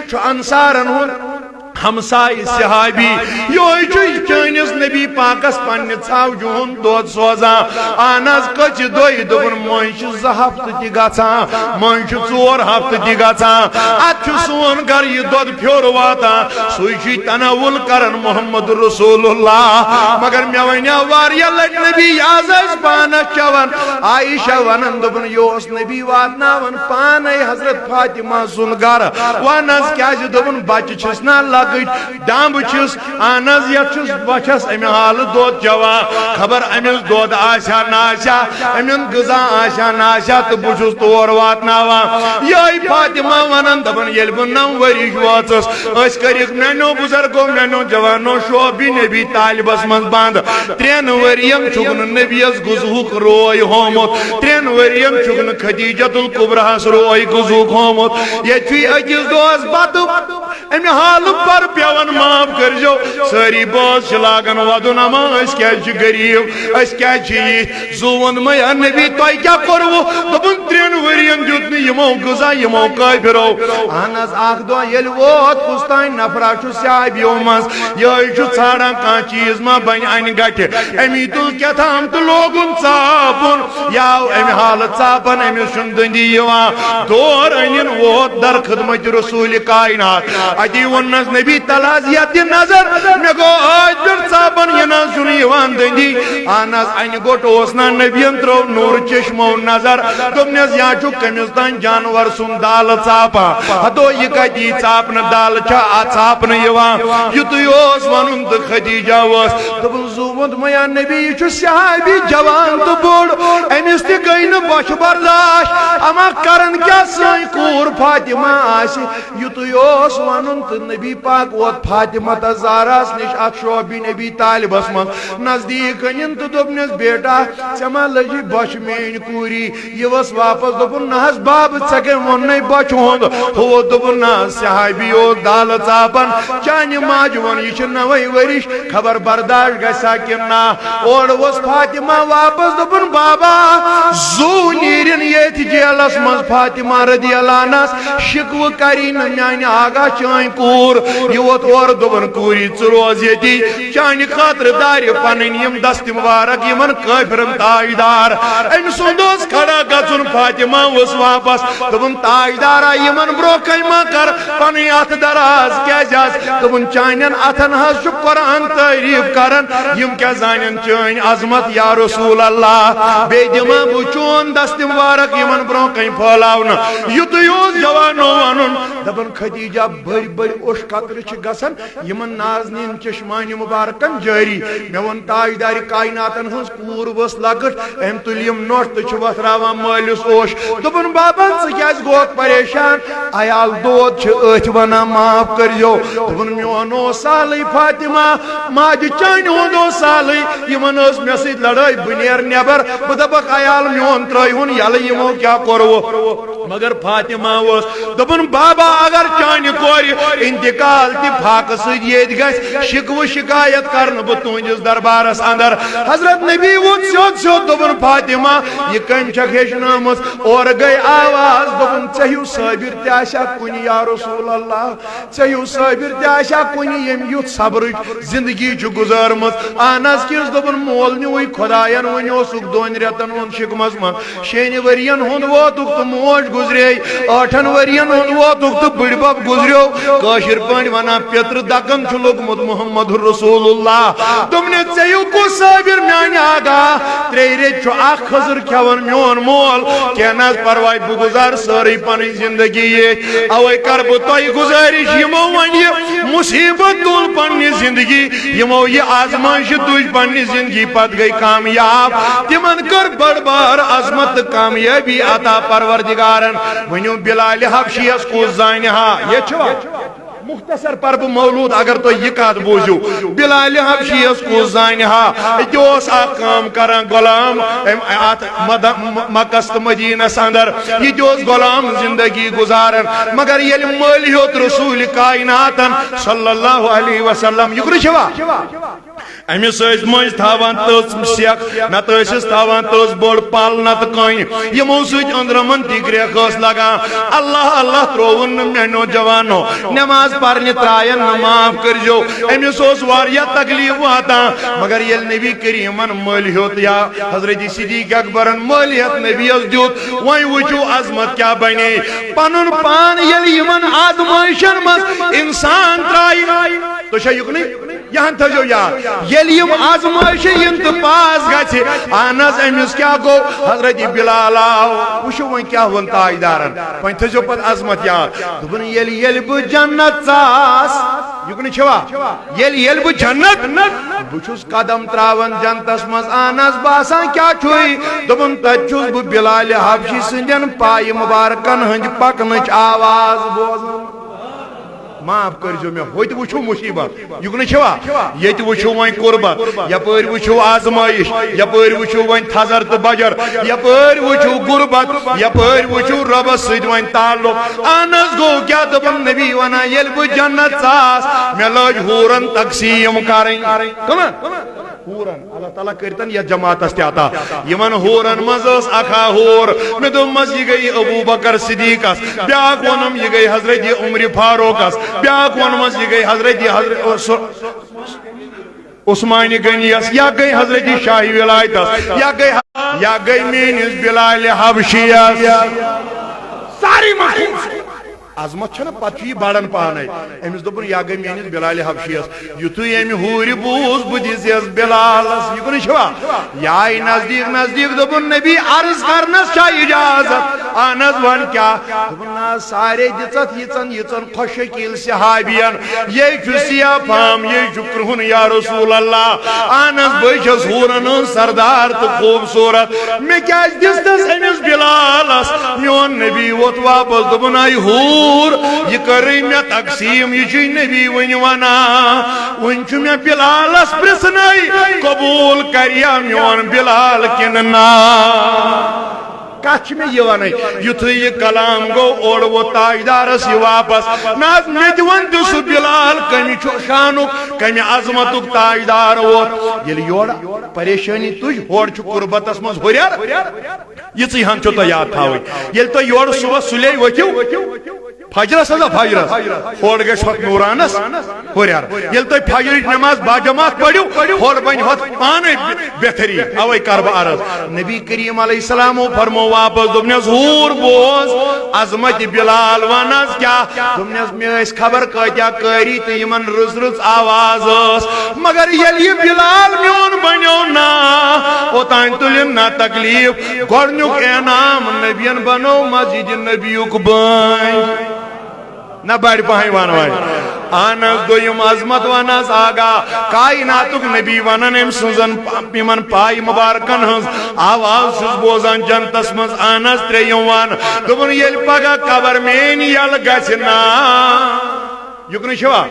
چھُ انصارن ہُنٛد ہمسایہِ صحابی، یِہوٚے چھُ چٲنِس نبی پاکس پننہِ ژھاوجہِ ہُنٛد دۄد سوزان۔ اہن حظ، کٔژِ دۄہہِ؟ دوٚپُن، مٔنٛزۍ چھِ زٕ ہفتہٕ تہِ گژھان، مٔنٛزۍ چھِ ژور ہفتہٕ تہِ گژھان۔ اتھ چھُ سون گرٕ یہِ دۄد پھیوٚر واتان، سُے چھُے تناول کران محمد رسول اللہ۔ مگر مےٚ ونیٛاو واریاہ لٹہِ نبی، یہِ حظ ٲسۍ پانس چٮ۪وان۔ عائشہ ونان، دوٚپُن، یہِ اوس نبی واتناوان پانے حضرت فاطمہ سُنٛد گرٕ۔ ون حظ، کیٛازِ؟ دوٚپُن، بچہِ چھِس نا لۄکٕٹۍ، ڈمب چھِس، اہن حظ، یتھ چھُس بۄچھس امہِ حالہٕ دۄد چٮ۪وان، خبر أمِس دۄد آسہِ ہا نہ آسہِ ہا، أمِس غذا آسہِ ہا نہ آسہِ ہا، تہٕ بہٕ چھُس تور واتناوان۔ یِہوٚے فاطمہ ونان، دپان، ییٚلہِ بہٕ نو ؤرِش وٲژٕس، أسۍ کٔرِکھ میانیو بزرگو، میانیو جوانو شعبِ نبی طالبس منٛز بند۔ ترٛٮ۪ن ؤرین چھُکھ نہٕ نبیس غذہُک روے ہومُت، ترٛٮ۪ن ؤرین چھُکھ نہٕ خدیجۃ الکبریٰ ہس روے غذہُک ہومُت۔ ییٚتہِ چھُے أکِس دۄہس بتہٕ امہِ حالہٕ پر پیوان، معاف کٔرۍزیو۔ سٲری بٲژ چھِ لاگان وَدُن، اما أسۍ کیٛازِ چھِ غریٖب، أسۍ کیٛازِ چھِ یِتھۍ؟ زُو ووٚن مےٚ، یا نبی، تۄہہِ کیٛاہ کوٚروٕ؟ دوٚپُن، ترٛٮ۪ن ؤرین دیُت نہٕ یِمو غذا، یِمو کٲفرو۔ اہن حظ، اکھ دۄہ ییٚلہِ ووت، کُس تام نفرا چھُ صحابیو منٛز، یِہوٚے چھُ ژھانڈان کانٛہہ چیٖز ما بنہِ انہِ گٹہِ۔ أمی تُل کیٛاہ تام تہٕ لوگُن ژاپُن۔ یہِ آو امہِ حالہٕ ژاپن، أمِس چھُنہٕ دٔنٛدی یِوان۔ دور أنِن، ووت در خدمت رسول کائنات۔ اتی ووٚننس، نبی، تل حظ یتھ دِ نظر، مےٚ گوٚو أتھۍ پٮ۪ٹھ ژاپن، یہِ نہ حظ چھُنہٕ یِوان دٔنٛدی۔ اہن حظ، انہِ گوٚٹ اوس نہ، نبین ترٲو نوٗرٕ چشمو نظر، دوٚپنس، یا چھُ کٔمِس تام جانور سُنٛد دالہٕ ژاپان۔ ہتو، یہِ کتہِ یی ژاپنہٕ؟ دالہٕ چھا اتھ ژاپنہٕ یِوان؟ یُتُے اوس ونُن تہٕ خدیجہ ؤژھ۔ دوٚپُن، زُو ووٚن مےٚ، یا نبی، یہِ چھُ صحابی جوان تہٕ بوٚڑ، أمِس تہِ گٔے نہٕ بۄچھِ برداش۔ اما کرن کیٛاہ، سٲنۍ کوٗر فاطمہ آسہِ؟ یُتُے اوس ونُن تہٕ نبی پاک ووت فاطمہ تس زہراہس نِش اتھ شعبِ نبی طالبس منٛز نزدیٖک أنِن تہٕ دوٚپنس، بیٹا، ژےٚ ما لٔجی بۄچھِ میٲنۍ کوٗری؟ یہِ ؤژھ واپس، دوٚپُن، نہ حظ بب، ژےٚ کٔمۍ ووٚننَے بۄچھِ ہُنٛد؟ ہُہ ووٚتھ، دوٚپُن، نہ، صحابی اوس دالہٕ ژاپان، چانہِ ماجہِ ووٚن، یہِ چھِ نَوَے ؤرِش، خبر برداش گژھِ ہا کِنہٕ نہ۔ اورٕ ؤژھ فاطمہ واپس، دوٚپُن، بابا، زُو نیرِن ییٚتھۍ جیلس منٛز فاطمہ رضی اللہ عنہس، شِکوٕ کری نہٕ میانہِ آگاہ چٲنۍ کوٗر۔ یہِ ووٚتھ اورٕ، دوٚپُن، کوٗری، ژٕ روز ییٚتی، چانہِ خٲطرٕ دارِ پنٕنۍ یِم دست مبارک، یِمن کٲفرن تاجدار۔ أمۍ سُنٛد اوس کھڑا گژھُن، فاطمہ ؤژھ واپس۔ دوٚپُن، تاجدارا، یِمن برونٛہہ کنہِ ما کر پنٕنۍ اتھٕ دراز، کیازِ حظ؟ دوٚپُن، چانٮ۪ن اتھن حظ چھُ قرآن تعریف کران، یِم کیٛاہ زانن چٲنۍ عظمت یا رسول اللہ؟ بیٚیہِ دِمہ بہٕ چون دست مبارک یِمن برونٛہہ کنہِ پھٲلاونہٕ۔ یُتُے اوس جوانو ونُن، دپان، خدیجہ، بٔڑۍ بٔڑۍ اوٚش قطرٕ چھِ گژھان یِمن نازنین چشمانِ مبارکن جٲری۔ مےٚ ووٚن، تاجدارِ کائناتن ہٕنٛز کوٗر ؤژھ لۄکٕٹ، أمۍ تُلۍ یِم نوٚٹ تہٕ چھِ وۄتھراوان مٲلِس اوٚش۔ دوٚپُن، بابا، ژٕ کیٛازِ گوکھ پریشان؟ عیال دود چھِ أتھۍ ونان، معاف کٔرۍزیو۔ دوٚپُن، میون اوس سہلٕے فاطمہ، ماجہِ چانہِ ہُنٛد اوس سہلٕے، یِمن ٲس مےٚ سۭتۍ لڑٲے، بہٕ نیرٕ نٮ۪بر، بہٕ دپکھ، عیال میون ترٲیہُن یلہٕ، یِمو کیٛاہ کوٚروٕ؟ مگر فاطمہ اوس دپان، بابا، اگر چانہِ کورِ انتقال تہِ فاقہٕ سۭتۍ ییٚتہِ گژھِ، شکوٕ شکایت کرنہٕ بہٕ تُہنٛدِس دربارس اندر۔ حضرت نبی ووٚتھ سیوٚد سیوٚد، دوٚپُن، فاطمہ، یہِ کٔمۍ چھکھ ہیٚچھنٲومٕژ؟ اورٕ گٔے آواز، دوٚپُن، ژےٚ ہیوٗ صٲبِر تہِ آسہِ ہا کُنہِ، یا رسول اللہ، ژےٚ ہیوٗ صٲبِر تہِ آسہِ ہا کُنہِ، ییٚمۍ یُتھ صبرٕچ زندگی چھُ گُزٲرمٕژ۔ اہن حظ، کِس دوٚپُن، مول نیوٗوٕے خۄداین، وۄنۍ اوسُکھ دۄن رٮ۪تن ہُنٛد شِکمس منٛز۔ شیٚنہِ ؤرین ہُنٛد ووتُکھ تہٕ موج گُزرے، ٲٹھن ؤرین ہُنٛد ووتُکھ تہٕ بٕڈبب گُزریو۔ کٲشِر پٲٹھۍ ونان، پیترٕ دکن چھُ لوٚگمُت محمد رسول اللہ۔ دوٚپنس، ژےٚ ہیوٗ کُس صٲبِر میانہِ آگاہ؟ ترٛیٚیہِ ریٚتۍ چھُ اکھ کھٔزٕر کھٮ۪وان میون مول۔ کینٛہہ نہ حظ پرواے، بہٕ گُزارٕ سٲرٕے پنٕنۍ زندگی ییٚتھۍ۔ اوے کرٕ بہٕ تۄہہِ گُزٲرِش، یِمو وۄنۍ یہِ مصیبت تُل پننہِ زندگی، یِمو یہِ آزمٲیش تُج پننہِ زندگی، پتہٕ گٔے کامیاب۔ تِمن کٔر بٔڑ بار عظمت تہٕ کامیٲبی عطا پروردگارن۔ ؤنِو، بلال حبشیس کُس زانہِ ہا؟ ییٚتہِ چھُوا؟ مختصر پر بہٕ مولود، اگر تُہۍ یہِ کتھ بوٗزِو، بلال حبشیس کُس زانہِ ہا؟ یہِ تہِ اوس اکھ کٲم کران غلام، أمۍ اتھ مد-، م-، مکس تہٕ مدینس اندر۔ یہِ تہِ اوس غلام زندگی گُزاران، مگر ییٚلہِ مٔلۍ ہیوٚت رسول کائناتن صلی اللہ علیہ وسلم، یہِ کُنہِ چھوا؟ أمِس ٲسۍ مٔنٛزۍ تھاوان تٔژ سیٚکھ، نتہٕ ٲسِس تھاوان تٔژ بٔڑ پل، نتہٕ کٔنۍ۔ یِمو سۭتۍ أنٛدرمن تہِ گرٛیکھ ٲس لگان۔ اللہ اللہ ترٛووُن نہٕ مےٚ نوجوانو، نماز پرنہِ ترٛاین نہٕ، معاف کٔرۍزیو۔ أمِس اوس واریاہ تکلیف واتان، مگر ییٚلہِ نبی کریٖمن مٔلۍ ہیوٚت یا حضرت صدیق اکبرن مٔلۍ ہیٚتھ نبیَس دیُت، وۄنۍ وٕچھِو عظمت کیٛاہ بنے۔ پنُن پان ییٚلہِ یِمن آزمٲیشن منٛز انسان ترٛایہِ، تُہۍ چھا یُکنُے؟ یہِ ہن تھٲیزیو یاد، ییٚلہِ یِم آزمٲیشہِ یِن تہٕ پاس گژھِ، اہن حظ، أمِس کیٛاہ گوٚو؟ حضرت بلال آو، وٕچھِو وۄنۍ کیٛاہ ووٚن تاجدارن، وۄنۍ تھٲیزیو پتہٕ عظمت یاد۔ دوٚپُن، ییٚلہِ، ییٚلہِ بہٕ جنت ژاس، یہِ کُنہِ چھوا؟ ییٚلہِ، ییٚلہِ بہٕ جنت، بہٕ چھُس قدم ترٛاوان جنتس منٛز، اہن حظ، باسان کیٛاہ چھُے؟ دوٚپُن، تتہِ چھُس بہٕ بلال حبشی سٕنٛدٮ۪ن پایہِ مبارکن ہٕنٛدِ پکنٕچ آواز بوزان۔ معاف کٔرۍزیو مےٚ، ہوٚتہِ وٕچھِو مُصیٖبت، یُکنہٕ چھوا؟ ییٚتہِ وٕچھِو وۄنۍ قُربت، یَپٲرۍ وٕچھِو آزمٲیِش، یَپٲرۍ وٕچھِو وۄنۍ تھزر تہٕ بجر، یَپٲرۍ وٕچھِو غُربت، یَپٲرۍ وٕچھِو رۄبَس سۭتۍ وۄنۍ تعلق۔ اہن حظ گوٚو، کیٛاہ دوٚپُن نبی وَنان، ییٚلہِ بہٕ جنت ژاس، مےٚ لٲج حوٗرَن تقسیٖم کَرٕنۍ۔ کٕمَن؟ حوٗرَن۔ اللہ تعالیٰ کٔرتن یتھ جماعتس تہِ عطا۔ یِمن حوٗرن منٛز ٲس اکھ ہا حوٗر۔ مےٚ دوٚپمس، یہِ گٔیہِ ابو بکر صدیقس، بیٛاکھ ووٚنُم، یہِ گٔیہِ حضرت عمر فاروقس، بیٛاکھ ووٚنمس، یہِ گٔیہِ حضرت، حضرت عث-، عثمان غنیس، یا گٔیہِ حضرت شاہ ولایتس، یا گٔیہِ، یا گٔیہِ میٲنِس بلال حبشیس۔ ساری مخصوص۔ عظمت چھنہ، پتہٕ چھُ یہِ بڑان پانے۔ أمِس دوٚپُن، یا گٔے میٲنِس بلال حبشیس۔ یُتھُے أمۍ حوٗرِ بوٗز، بہٕ دِژیس بلالس۔ یہِ کُنُے چھوا؟ یہِ آیہِ نزدیٖک نزدیٖک، دوٚپُن، نبی، عرض کرنس چھا اجازت؟ اہن حظ، وَن کیٛاہ؟ دوٚپُن، نہ حظ، سارے دِژتھ ییٖژن ییٖژن خۄش شکیٖل صحابین۔ یے چھُ سیاہ فام، یے چھُ کرٛہُن، یا رسول اللہ۔ اہن حظ، بہٕ چھَس حوٗرن ہٕنٛز سردار تہٕ خوٗبصوٗرت۔ مےٚ کیٛازِ دِژتس أمِس بلالس؟ میون نبی ووت واپس، دوٚپُن، اے حوٗر، یہِ کٔرٕے مےٚ تقسیٖم، یہِ چھُے نبی وٕنہِ ونان۔ وٕنہِ چھُ مےٚ بلالس پرٛژھنَے، قبوٗل کریا میون بلال کِنہٕ نہ؟ کتھ چھِ مےٚ یہِ ونٕنۍ؟ یُتھُے یہِ کلام گوٚو، اورٕ ووت تاجدارس یہِ واپس۔ نہ حظ، مےٚ تہِ ون تہِ سُہ بلال کمہِ چھُ شانُک، کمہِ عظمتُک تاجدار ووت۔ ییٚلہِ یورٕ پریشٲنی تُج، ہورٕ چھُ قربتس منٛز ہُرٮ۪ر۔ یِژٕے ہن چھو تۄہہِ یاد تھاوٕنۍ۔ ییٚلہِ تُہۍ یورٕ صُبحس سُلے ؤتھِو، فجرس ہسا فجرس، ہورٕ گژھِ ہۄتھ نوٗرانس ہُرٮ۪ر۔ ییٚلہِ تُہۍ فجرٕچ نماز باجماعت پٔرِو، ہورٕ بنہِ ہۄتھ پانے بہتری۔ اوے کر بہٕ عرض، نبی کریم علیہ السلامو فرمو واپس، دوٚپنس، حوٗر بوز، عظمت بلال ون حظ کیٛاہ؟ دوٚپنس، مےٚ ٲسۍ خبر کٲتیٛاہ قٲری تہٕ یِمن رٕژ رٕژ آواز ٲس، مگر ییٚلہِ یہِ بلال میون بنیو نا، اوٚتام تُلِن نا تکلیف۔ گۄڈٕنیُک انعام نبین بنوو مسجد نبیُک بٲنۍ۔ نہ بڑِ پہن ون وۄنۍ۔ اہن حظ، دوٚیِم عظمت ون حظ آگاہ۔ کائناتُک نبی ونان أمۍ سٕنٛزن پ-، یِمن پایہِ مبارکن ہٕنٛز آواز چھُس بوزان جنتس منٛز۔ اہن حظ، ترٛیٚیِم ون۔ دوٚپُن، ییٚلہِ پگاہ قبر میٲنۍ یلہٕ گژھِ نا۔ یُکنُے چھوا؟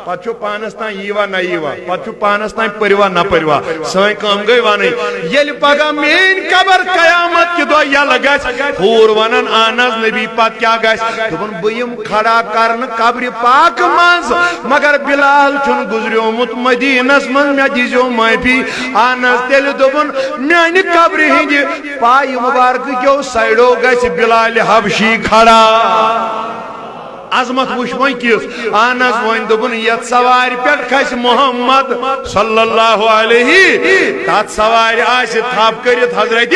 پتہٕ چھُ پانس تام ییٖوا نہ ییٖوا، پتہٕ چھُ پانس تام پٔروا نہ پٔروا۔ سٲنۍ کٲم گٔے ونٕنۍ، ییٚلہِ پگاہ میٲنۍ قبر قیامت کہِ دۄہ یلہٕ گژھِ، حوٗر ونن، اہن حظ نبی، پتہٕ کیٛاہ گژھِ؟ دوٚپُن، بہٕ یِمہٕ کھڑا کرنہٕ قبرِ پاکہٕ منٛز، مگر بلال چھُنہٕ گُزریومُت مدینس منٛز، مےٚ دیٖزیو معٲفی۔ اہن حظ، تیٚلہِ دوٚپُن، میانہِ قبرِ ہٕنٛدِ پایہِ مبارکہٕ کیو سایڈو گژھِ بلال حبشی کھڑا۔ عظمت وٕچھ وۄنۍ کِژھ۔ اہن حظ، وۄنۍ دوٚپُن، یتھ سوارِ پٮ۪ٹھ کھسہِ محمد صلی اللہ علیہ، تتھ سوارِ آسہِ تھپھ کٔرِتھ حضرت۔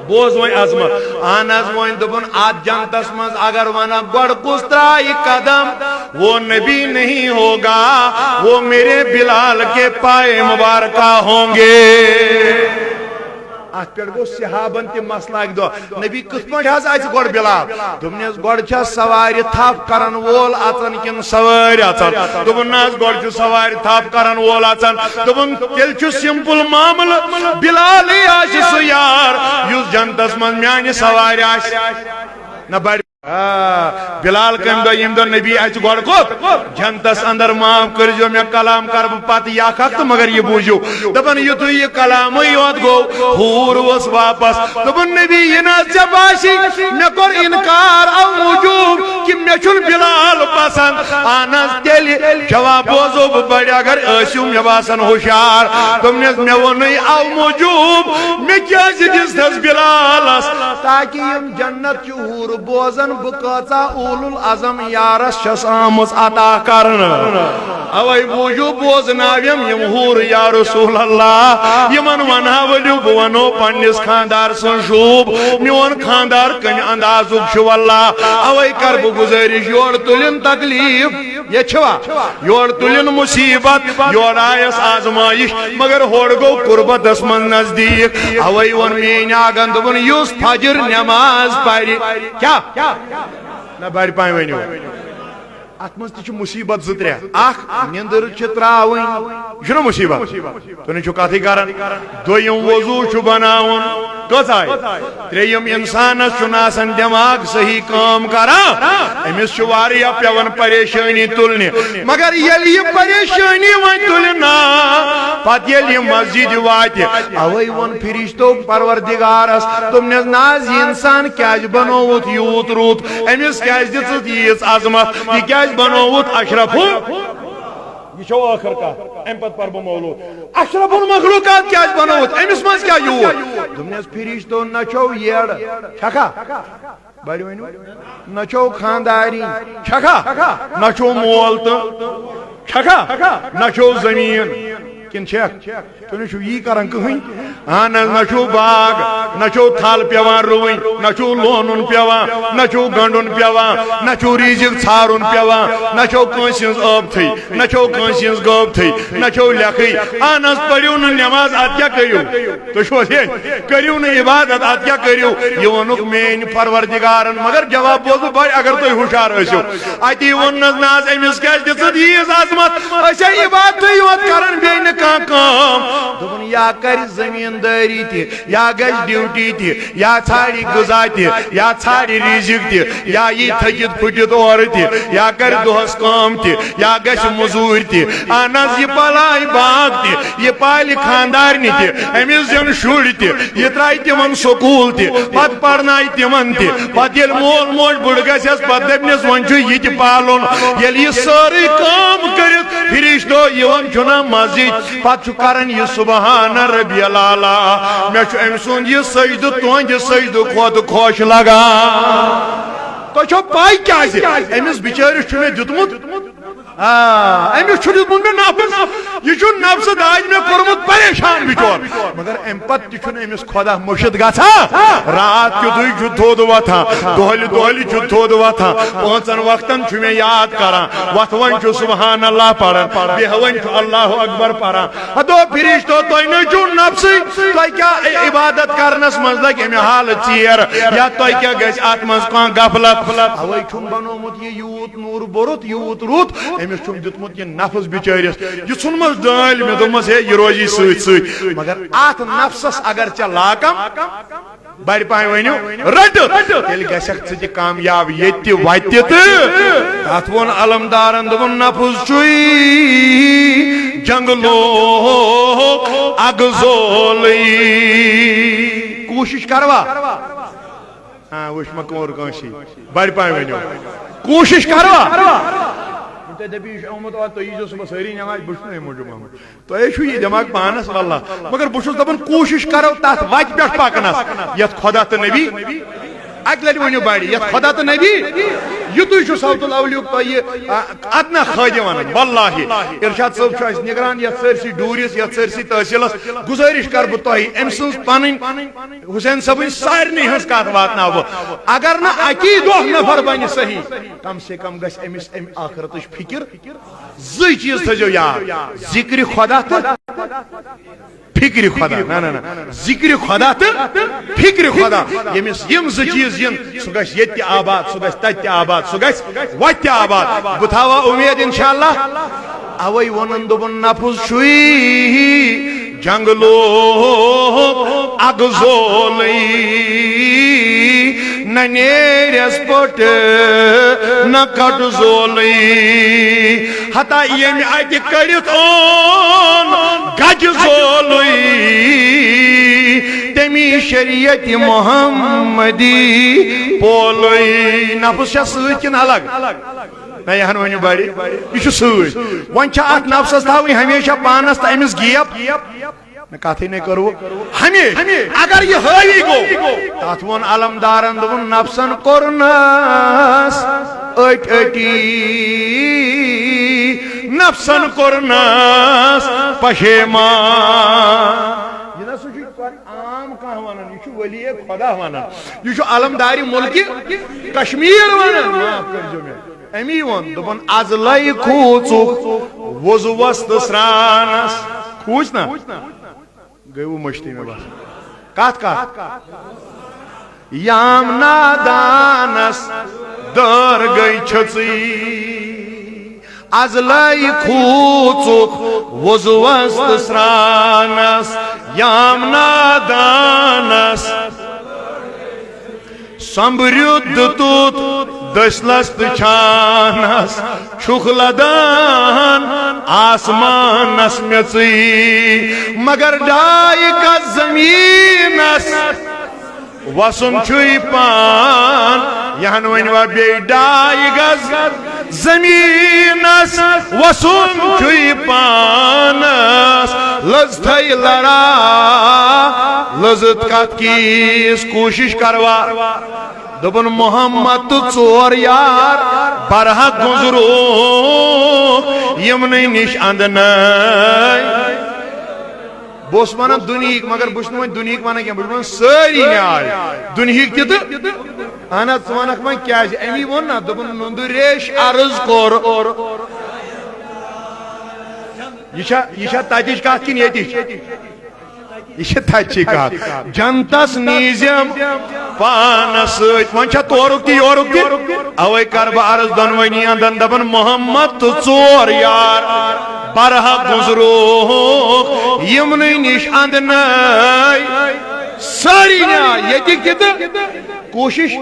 بوز وۄنۍ عظمت۔ اہن حظ، وۄنۍ دوٚپُن، اتھ جنتس منٛز اگر ونکھ گۄڈٕ کُس ترایہِ قدم، وہ نبی نہیں ہوگا، وہ میرے بلال کے پائے مبارکہ ہوں گے۔ اتھ پٮ۪ٹھ گوٚو صحابن تہِ مسلہٕ اکہِ دۄہ، نبی، کِتھ پٲٹھۍ حظ اژِ گۄڈٕ بلال؟ دوٚپنس، گۄڈٕ چھا سوارِ تھپھ کرن وول اژان کِنہٕ سوٲرۍ اژان؟ دوٚپُن، نہ حظ، گۄڈٕ چھُ سوارِ تھپھ کرن وول اژان۔ دوٚپُن، تیٚلہِ چھُ سمپل معاملہٕ، بلالٕے آسہِ سُہ یار یُس جنتس منٛز میانہِ سوارِ آسہِ۔ نہ بڑِ آ، بلال کمہِ دۄہ، ییٚمہِ دۄہ نبی اژِ گۄڈٕ کوٚت؟ جنتس اندر۔ معاف کٔرۍزیو مےٚ، کلام کرٕ بہٕ پتہٕ یہِ اکھ اکھ تہٕ مگر یہِ بوٗزِو۔ دپان یُتھُے یہِ کلامٕے یوت گوٚو، حوٗر ؤژھ واپس۔ دوٚپُن، نبی، یہِ نہ حظ ژےٚ باسی، مےٚ کوٚر انکار او موٗجوٗب کہِ مےٚ چھُنہٕ بلال پسند۔ اہن حظ، تیٚلہِ جواب بوزو بہٕ بڑِ، اگر ٲسِو مےٚ باسان ہُشار۔ دوٚپنس، مےٚ ووٚنُے او موٗجوٗب، مےٚ کیازِ دِژتھس بلالس؟ تاکہ یِم جنت چہِ حوٗرٕ بوزن بہٕ کۭژاہ اولو العزم یارس چھس آمٕژ عطا کرنہٕ۔ اوے موٗجوٗب بوزناویم یِم حوٗرٕ یا رسول اللہ، یِمن ونہا ؤلِو بہٕ ونو پننِس خاندار سٕنٛز شوٗب، میون خاندار کمہِ اندازُک چھُ واللہ۔ اوے کرٕ بہٕ گُزٲرِش، یورٕ تُلِن تکلیف، ییٚتہِ چھوا؟ یورٕ تُلِن مُصیٖبت، یورٕ آیس آزمٲیِش، مگر ہورٕ گوٚو قربتس منٛز نزدیٖک۔ اوے ووٚن میٲنۍ آگن، دوٚپُن، یُس فجر نٮ۪ماز پرِ، کیٛاہ؟ نہ، بڑِ پایہِ ؤنِو۔ اتھ منٛز تہِ چھِ مُصیٖبت زٕ ترٛےٚ۔ اکھ، نِندٕر چھِ ترٛاوٕنۍ، یہِ چھُنہ مُصیٖبت؟ تُہۍ نَے چھِو کتھٕے کران۔ دوٚیِم، وضوٗ چھُ بناوُن۔ کٔژ آیہِ؟ ترٛیٚیِم، اِنسانَس چھُنہٕ آسان دٮ۪ماغ صحیح کٲم کران، أمِس چھُ واریاہ پٮ۪وان پریشٲنی تُلنہِ۔ مگر ییٚلہِ یہِ پریشٲنی وۄنۍ تُلہِ نا، پتہٕ ییٚلہِ یہِ مسجد واتہِ، اوے ووٚن فرشتو پروردگارس، دوٚپنس، نہ حظ، یہِ انسان کیازِ بنووُتھ یوٗت رُت؟ أمِس کیازِ دِژٕتھ ییٖژ عظمت؟ یہِ کیازِ بنووُتھ اشرف ال-، یہِ چھو ٲخٕر کتھ، امہِ پتہٕ پرٕ بہٕ مولوٗد۔ اشرف المخلوقات کیازِ بنووُتھ؟ أمِس منٛز کیٛاہ یوٗت؟ دوٚپنس، فرشتو، نہ چھو یٔڑ، چھکھا؟ بڑِ ؤنِو۔ نہ چھو خاندارِنۍ، چھکھا؟ نہ چھو مول تہٕ، چھکھا؟ نہ چھو زٔمیٖن، کِنہٕ چھکھ؟ تُہۍ نہ چھِو یی کران کٕہٕنۍ۔ اہن حظ، نہ چھُو باغ، نہ چھُو تھل پٮ۪وان رُوٕنۍ، نہ چھُو لونُن پٮ۪وان، نہ چھُو گنٛڈُن پٮ۪وان، نہ چھُو رِزِق ژھارُن پٮ۪وان، نہ چھُو کٲنٛسہِ ہٕنٛز ٲبتھٕے، نہ چھُو کٲنٛسہِ ہٕنٛز غٲبتھٕے، نہ چھُو لیکھٕے۔ اہن حظ، پٔرِو نہٕ نٮ۪ماز، اَدٕ کیٛاہ کٔرِو؟ تُہۍ چھِو حظ ہیٚنۍ؟ کٔرِو نہٕ عبادت، اَدٕ کیٛاہ کٔرِو؟ یہِ ووٚنُکھ میٛٲنۍ پروردگارن، مگر جواب بوزُو بڑِ، اگر تُہۍ ہُشار ٲسِو۔ اَتی ووٚننس، نہ حظ، أمِس کیٛازِ دِژٕتھ ییٖژ عظمت؟ أسۍ ہے عبادتٕے یوت کران، بیٚیہِ نہٕ کانٛہہ کٲم۔ دوٚپُن، یا کرِ زٔمیٖندٲری تہِ، یا گژھِ ڈیوٹی تہِ، یا ژھانٛڈِ غذا تہِ، یا ژھانٛڈِ رِزِق تہِ، یا یی تھٔکِتھ پھُٹِتھ اورٕ تہِ، یا کرِ دۄہس کٲم تہِ، یا گژھِ مٔزوٗرۍ تہِ۔ اہن حظ، یہِ پالہِ باغ تہِ، یہِ پالہِ خاندارنہِ تہِ، أمِس زٮ۪ن شُرۍ تہِ، یہِ ترٛایہِ تِمن سکوٗل تہِ، پتہٕ پرنایہِ تِمن تہِ۔ پتہٕ ییٚلہِ مول موج بُڈٕ گژھٮ۪س، پتہٕ دٔپنس، وۄنۍ چھُ یہِ تہِ پالُن۔ ییٚلہِ یہِ سٲرٕے کٲم کٔرِتھ فرشتو یِوان چھُنہ مسجد، پتہٕ چھُ کران یہِ سبحان ربی الاعلیٰ، مےٚ چھُ أمۍ سُنٛد یہِ سجدٕ تُہنٛدِ سجدٕ کھۄتہٕ خۄش لگان۔ تۄہہِ چھو پاے کیازِ؟ أمِس بِچٲرِس چھُ مےٚ دیُتمُت، آ، أمِس چھُ دیُتمُت مےٚ نفس۔ یہِ چھُ نفسہٕ داج مےٚ کوٚرمُت پریشان بِچور۔ مگر امہِ پتہٕ تہِ چھُنہٕ أمِس خۄدا مٔشِتھ گژھان۔ راتھ کیُتھُے چھُ تھوٚد وۄتھان، دۄہلہِ دۄہلہِ چھُ تھوٚد وۄتھان، پانٛژن وقتن چھُ مےٚ یاد کران۔ وۄتھوان چھُ سبحان اللہ پران، بیہوان چھُ اللہ اکبر پران۔ ہتو فرشتو، تۄہہِ نَے چھُو نفسٕے، تۄہہِ کیٛاہ عبادت کرنس منٛز لگہِ امہِ حالہٕ ژیر، یا تۄہہِ کیٛاہ گژھِ اتھ منٛز کانٛہہ غفلت؟ اوے چھُم بنوومُت یہِ یوٗت نوٗر بوٚرُت، یوٗت رُت، أمِس چھُم دیُتمُت یہِ نفس بِچٲرِس۔ یہِ ژھُنمس ڈٲلۍ، مےٚ دوٚپمس، ہے، یہِ روزی سۭتۍ سۭتۍ۔ مگر اتھ نفسس اگر ژےٚ لاکم بڑِ پایہِ ؤنِو، رٔٹِتھ، تیٚلہِ گژھکھ ژٕ تہِ کامیاب ییٚتہِ تہِ وتہِ تہِ۔ تتھ ووٚن علمدارن، دوٚپُن، نفس چھُے جنگلُک اکھ زولٕے۔ کوٗشِش کروا؟ ہاں، وٕچھ مہ کوٚر کٲنٛسی۔ بڑِ پایہِ ؤنِو۔ کوٗشِش کروا؟ تُہۍ دٔپِو، یہِ چھُ آمُت، آ، تُہۍ ییٖزیو صُبحس سٲری نٮ۪ماز، بہٕ چھُس نہٕ اَمہِ موٗجوٗب آمُت۔ تۄہہِ چھُو یہِ دٮ۪ماغ پانَس، واللہ۔ مگر بہٕ چھُس دَپان، کوٗشِش کَرو تَتھ وَتہِ پٮ۪ٹھ پَکنَس، یَتھ خۄدا تہٕ نبی، اَکہِ لَٹہِ ؤنِو بَڑِ، یَتھ خۄدا تہٕ نبی، یُتُے چھُ صوت الاولیُک تۄہہِ یہِ، آ، اَدنیٰ خٲیدٕ وَنان۔ واللہ، ارشاد صٲب چھُ اَسہِ نگران یَتھ سٲرسٕے ڈوٗرِس، یَتھ سٲرسٕے تحصیٖلَس۔ گُزٲرِش کَرٕ بہٕ تۄہہِ، أمۍ سٕنٛز پَنٕنۍ حسین صٲبٕنۍ سارنٕے ہٕنٛز کَتھ واتناوٕ بہٕ۔ اگر نہٕ اَکی دۄہ نفر بَنہِ صحیح، کم سے کم گژھِ أمِس اَمہِ آخرتٕچ فِکر۔ زٕے چیٖز تھٲیزیو یاد، ذِکرِ خۄدا تہٕ فِکرِ خۄدا۔ نہ، نہ، نہ، ذِکرِ خۄدا تہٕ فِکرِ خۄدا۔ ییٚمِس یِم زٕ چیٖز یِن، سُہ گژھِ ییٚتہِ تہِ آباد، سُہ گژھِ تَتہِ تہِ آباد، سُہ گژھِ وَتہِ تہِ آباد۔ بہٕ تھاوٕ اُمید اِنشاءاللہ۔ اوے ووٚنُن، دوٚپُن، نفس چھُے جنگلُک اکھ زولٕے، نہ نیرٮ۪س پوٚٹ نہ کٹ زولٕے۔ ہتا ییٚمۍ اَتہِ کٔڑِتھ اوٚن گجہِ زولٕے، تٔمی شریعت محمدی پولٕے۔ نفس چھا سۭتۍ کِنہٕ الگ؟ نہ، یہِ ہن ؤنِو بڑِ، یہِ چھُ سۭتۍ۔ وۄنۍ چھا اتھ نفسس تھاوٕنۍ ہمیشہ پانس تہٕ أمِس گیپ؟ نہ، کتھٕے نے کٔروٕ۔ ہمیشہ اگر یہِ حٲوی گوٚو، تتھ ووٚن علمدارن، دوٚپُن، نفسن کوٚرنس أٹۍ أٹی، نفسن کوٚرنس پشیمان۔ یہِ نہ سا چھُ عام کانٛہہ ونان، یہِ چھُ ولی خدا ونان، یہِ چھُ علمدارِ ملکِ کشمیر ونان۔ معاف کٔرۍزیو مےٚ۔ أمی ووٚن، دوٚپُن، از لے کھوٗژُکھ وضوٗوس تہٕ سرٛانس۔ کھوٗژ نا؟ گٔیوٕ مٔشتٕے مےٚ باسان۔ کتھ کتھ؟ یام نادانس دٲر گٔے چھٔژٕے۔ از لے کھوٗژُکھ وضوٗوس تہٕ سرٛانس، یام سۄمبرِتھ دیُتُتھ دٔسلس تہٕ چھانس، چھُکھ لدان آسمانس میژٕے۔ مگر ڈاے گز زمینس وسُن چھُے پان، یہن وۄنۍ وۄنۍ بیٚیہِ ڈاے گز زمینس وسُن چھُے پانس۔ لٔج تھے لڑا، لٔزٕت کتھ کیس کوٗشش کروا۔ دوٚپُن محمد تہٕ ژور یار برحق گُزروکھ یِمنٕے نِش اندنَے۔ بہٕ اوسُس ونان دُنہِکۍ، مگر بہٕ چھُس نہٕ وۄنۍ دُنہِکۍ ونان کینٛہہ، بہٕ چھُس ونان سٲری نیاے دُنہِکۍ تہِ تہٕ۔ اہن حظ، ژٕ ونکھ وۄنۍ کیازِ؟ امی ووٚن نا، دوٚپُن نُندٕ ریش عرض کوٚر۔ یہِ چھا، یہِ چھا تتِچ کتھ کِنہٕ ییٚتِچ؟ یہِ چھِ تتِچی کتھ۔ جنتس نیٖزٮ۪م پانس سۭتۍ۔ وۄنۍ چھا تورُک تہِ یورُک تہِ؟ اوے کر بہٕ عرض دۄنوٕنی اندن، دپان محمد تہٕ ژور یار برحق گُزروکھ یِمنٕے نِش اندنَے۔ سٲری نیاے ییٚتِکۍ تہِ تہٕ کوٗشش۔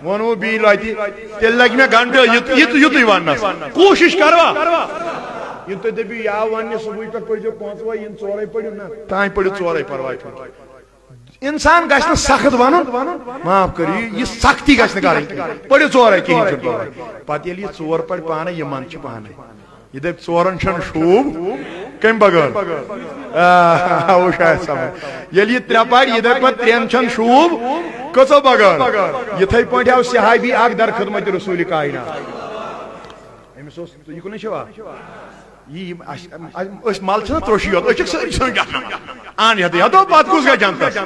ووٚنوُ بیٚیہِ لَٹہِ، تیٚلہِ لَگہِ مےٚ گھنٹہٕ یُت-، یُت-، یُتُے وَننَس۔ کوٗشِش کَروا؟ یِم تُہۍ دٔپِو، یا وَننہِ صُبحٕچ پٮ۪ٹھ پٔرۍزیو پانٛژوَے، یِم ژورَے پٔرِو نہ، تانۍ پٔرِو ژورَے، پَرواے چھُنہٕ۔ اِنسان گژھِ نہٕ سخت وَنُن، معاف کٔرِو، یہِ، یہِ سختی گژھِ نہٕ کَرٕنۍ کِہیٖنۍ۔ پٔرِو ژورَے، کِہیٖنۍ چھُنہٕ پَرواے۔ پَتہٕ ییٚلہِ یہِ ژور پَرِ پانَے، یہِ منٛدٕ چھِ پانَے۔ یہِ دَپہِ، "ژورَن چھَنہٕ شوٗب کَمہِ بغٲر؟" آ، وٕچھ آسہِ سَمٕجھ۔ ییٚلہِ یہِ ترٛےٚ پَرِ، یہِ دَپہِ پَتہٕ، "ترٛٮ۪ن چھَنہٕ شوٗب کٔژو بغٲر؟" یِتھَے پٲٹھۍ آو صحابی اَکھ در خدمت رسول کائنات۔ أمِس اوس، یہِ کُنُے چھُوا؟ یہِ، یِم اَسہِ، اَسہِ، أسۍ مَل چھِنہ ترٛوشی یوت، أسۍ چھِکھ سٲری سٲنۍ جہنم۔ اَہَن، یَتھ، یَتھ پَتہٕ کُس گژھِ جنتَس؟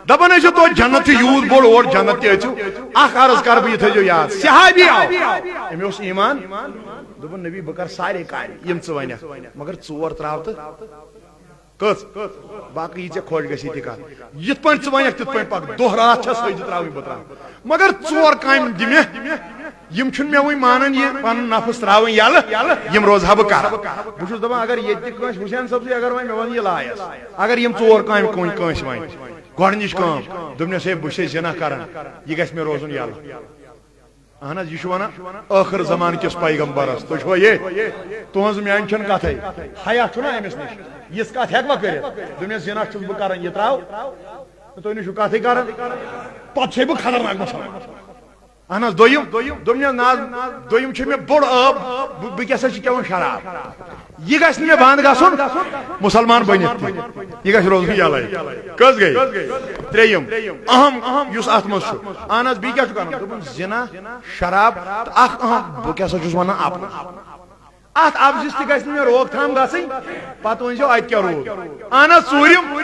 دَپان ٲسِو، توتہِ جنت چھُ یوٗت بوٚڑ، اور جنت تہِ أژِو۔ اَکھ عرض کَرٕ بہٕ، یہِ تھٲیزیو یاد۔ صحابی آو، أمۍ اوس ایٖمان۔ دوٚپُن، "نبی، بہٕ کَرٕ سارے کامہِ، یِم ژٕ وَنَکھ، مگر ژور ترٛاو تہٕ۔" کٔژ؟ باقٕے یہِ ژےٚ خۄش گژھی تہِ کَر۔ یِتھ پٲٹھۍ ژٕ وَنَکھ، تِتھ پٲٹھۍ پَکھ۔ دۄہ راتھ چھےٚ سجدٕ ترٛاوٕنۍ بہٕ ترٛاوٕ۔ مگر ژور کامہِ دِ مےٚ، یِم چھُنہٕ مےٚ وٕنہِ مانان، یہِ پَنُن نفس ترٛاوٕنۍ یَلہٕ، یِم روزٕ ہا بہٕ کَران۔ بہٕ چھُس دَپان، اگر ییٚتہِ تہِ کٲنٛسہِ حُسین صٲبسٕے اگر وۄنۍ مےٚ وَنہِ یہِ لایَس، اگر یِم ژور کامہِ کُنہِ کٲنٛسہِ وَنہِ، گۄڈٕنِچ کٲم، دوٚپنَس، "ہے، بہٕ چھُسے زِنا کَران، یہِ گژھِ مےٚ روزُن یَلہٕ۔" اہن حظ، یہِ چھُ ونان ٲخر زمان کِس پیغمبرس۔ تُہۍ چھِوا ییٚتھۍ؟ تُہنٛز میانہِ چھَنہٕ کتھے۔ حیا چھُنہ أمِس نِش؟ یِژھ کتھ ہٮ۪کوا کٔرِتھ؟ دوٚپمَس، "زِنا چھُس بہٕ کران، یہِ ترٛاو۔" تُہۍ نہ چھِو کتھٕے کران۔ پتہٕ چھے بہٕ خطرناک مسلمان۔ اہن حظ، دوٚیِم، دوٚپمَس، "نہ حظ، دوٚیِم چھُ مےٚ بوٚڑ عٲب، بہٕ، بہٕ کیٛاہ سا چھُس چٮ۪وان شراب۔" یہِ گژھِ نہٕ مےٚ بنٛد گژھُن مُسلمان بٔنِتھ تہِ۔ یہِ گژھِ روزُن یَلَے۔ کٔژ گٔے؟ ترٛیٚیِم۔ اہم یُس اَتھ منٛز چھُ۔ اہن حظ، بیٚیہِ کیٛاہ چھُ کرُن؟ دوٚپُن، زِنا، شراب تہٕ اَکھ اہم، بہٕ کیٛاہ سا چھُس وَنان، اَپُز۔ اَتھ اَپزِس تہِ گژھِ نہٕ مےٚ روک تھام گژھٕنۍ۔ پَتہٕ ؤنۍزیو اَتہِ کیٛاہ روٗد۔ اہن حظ، ژوٗرِم۔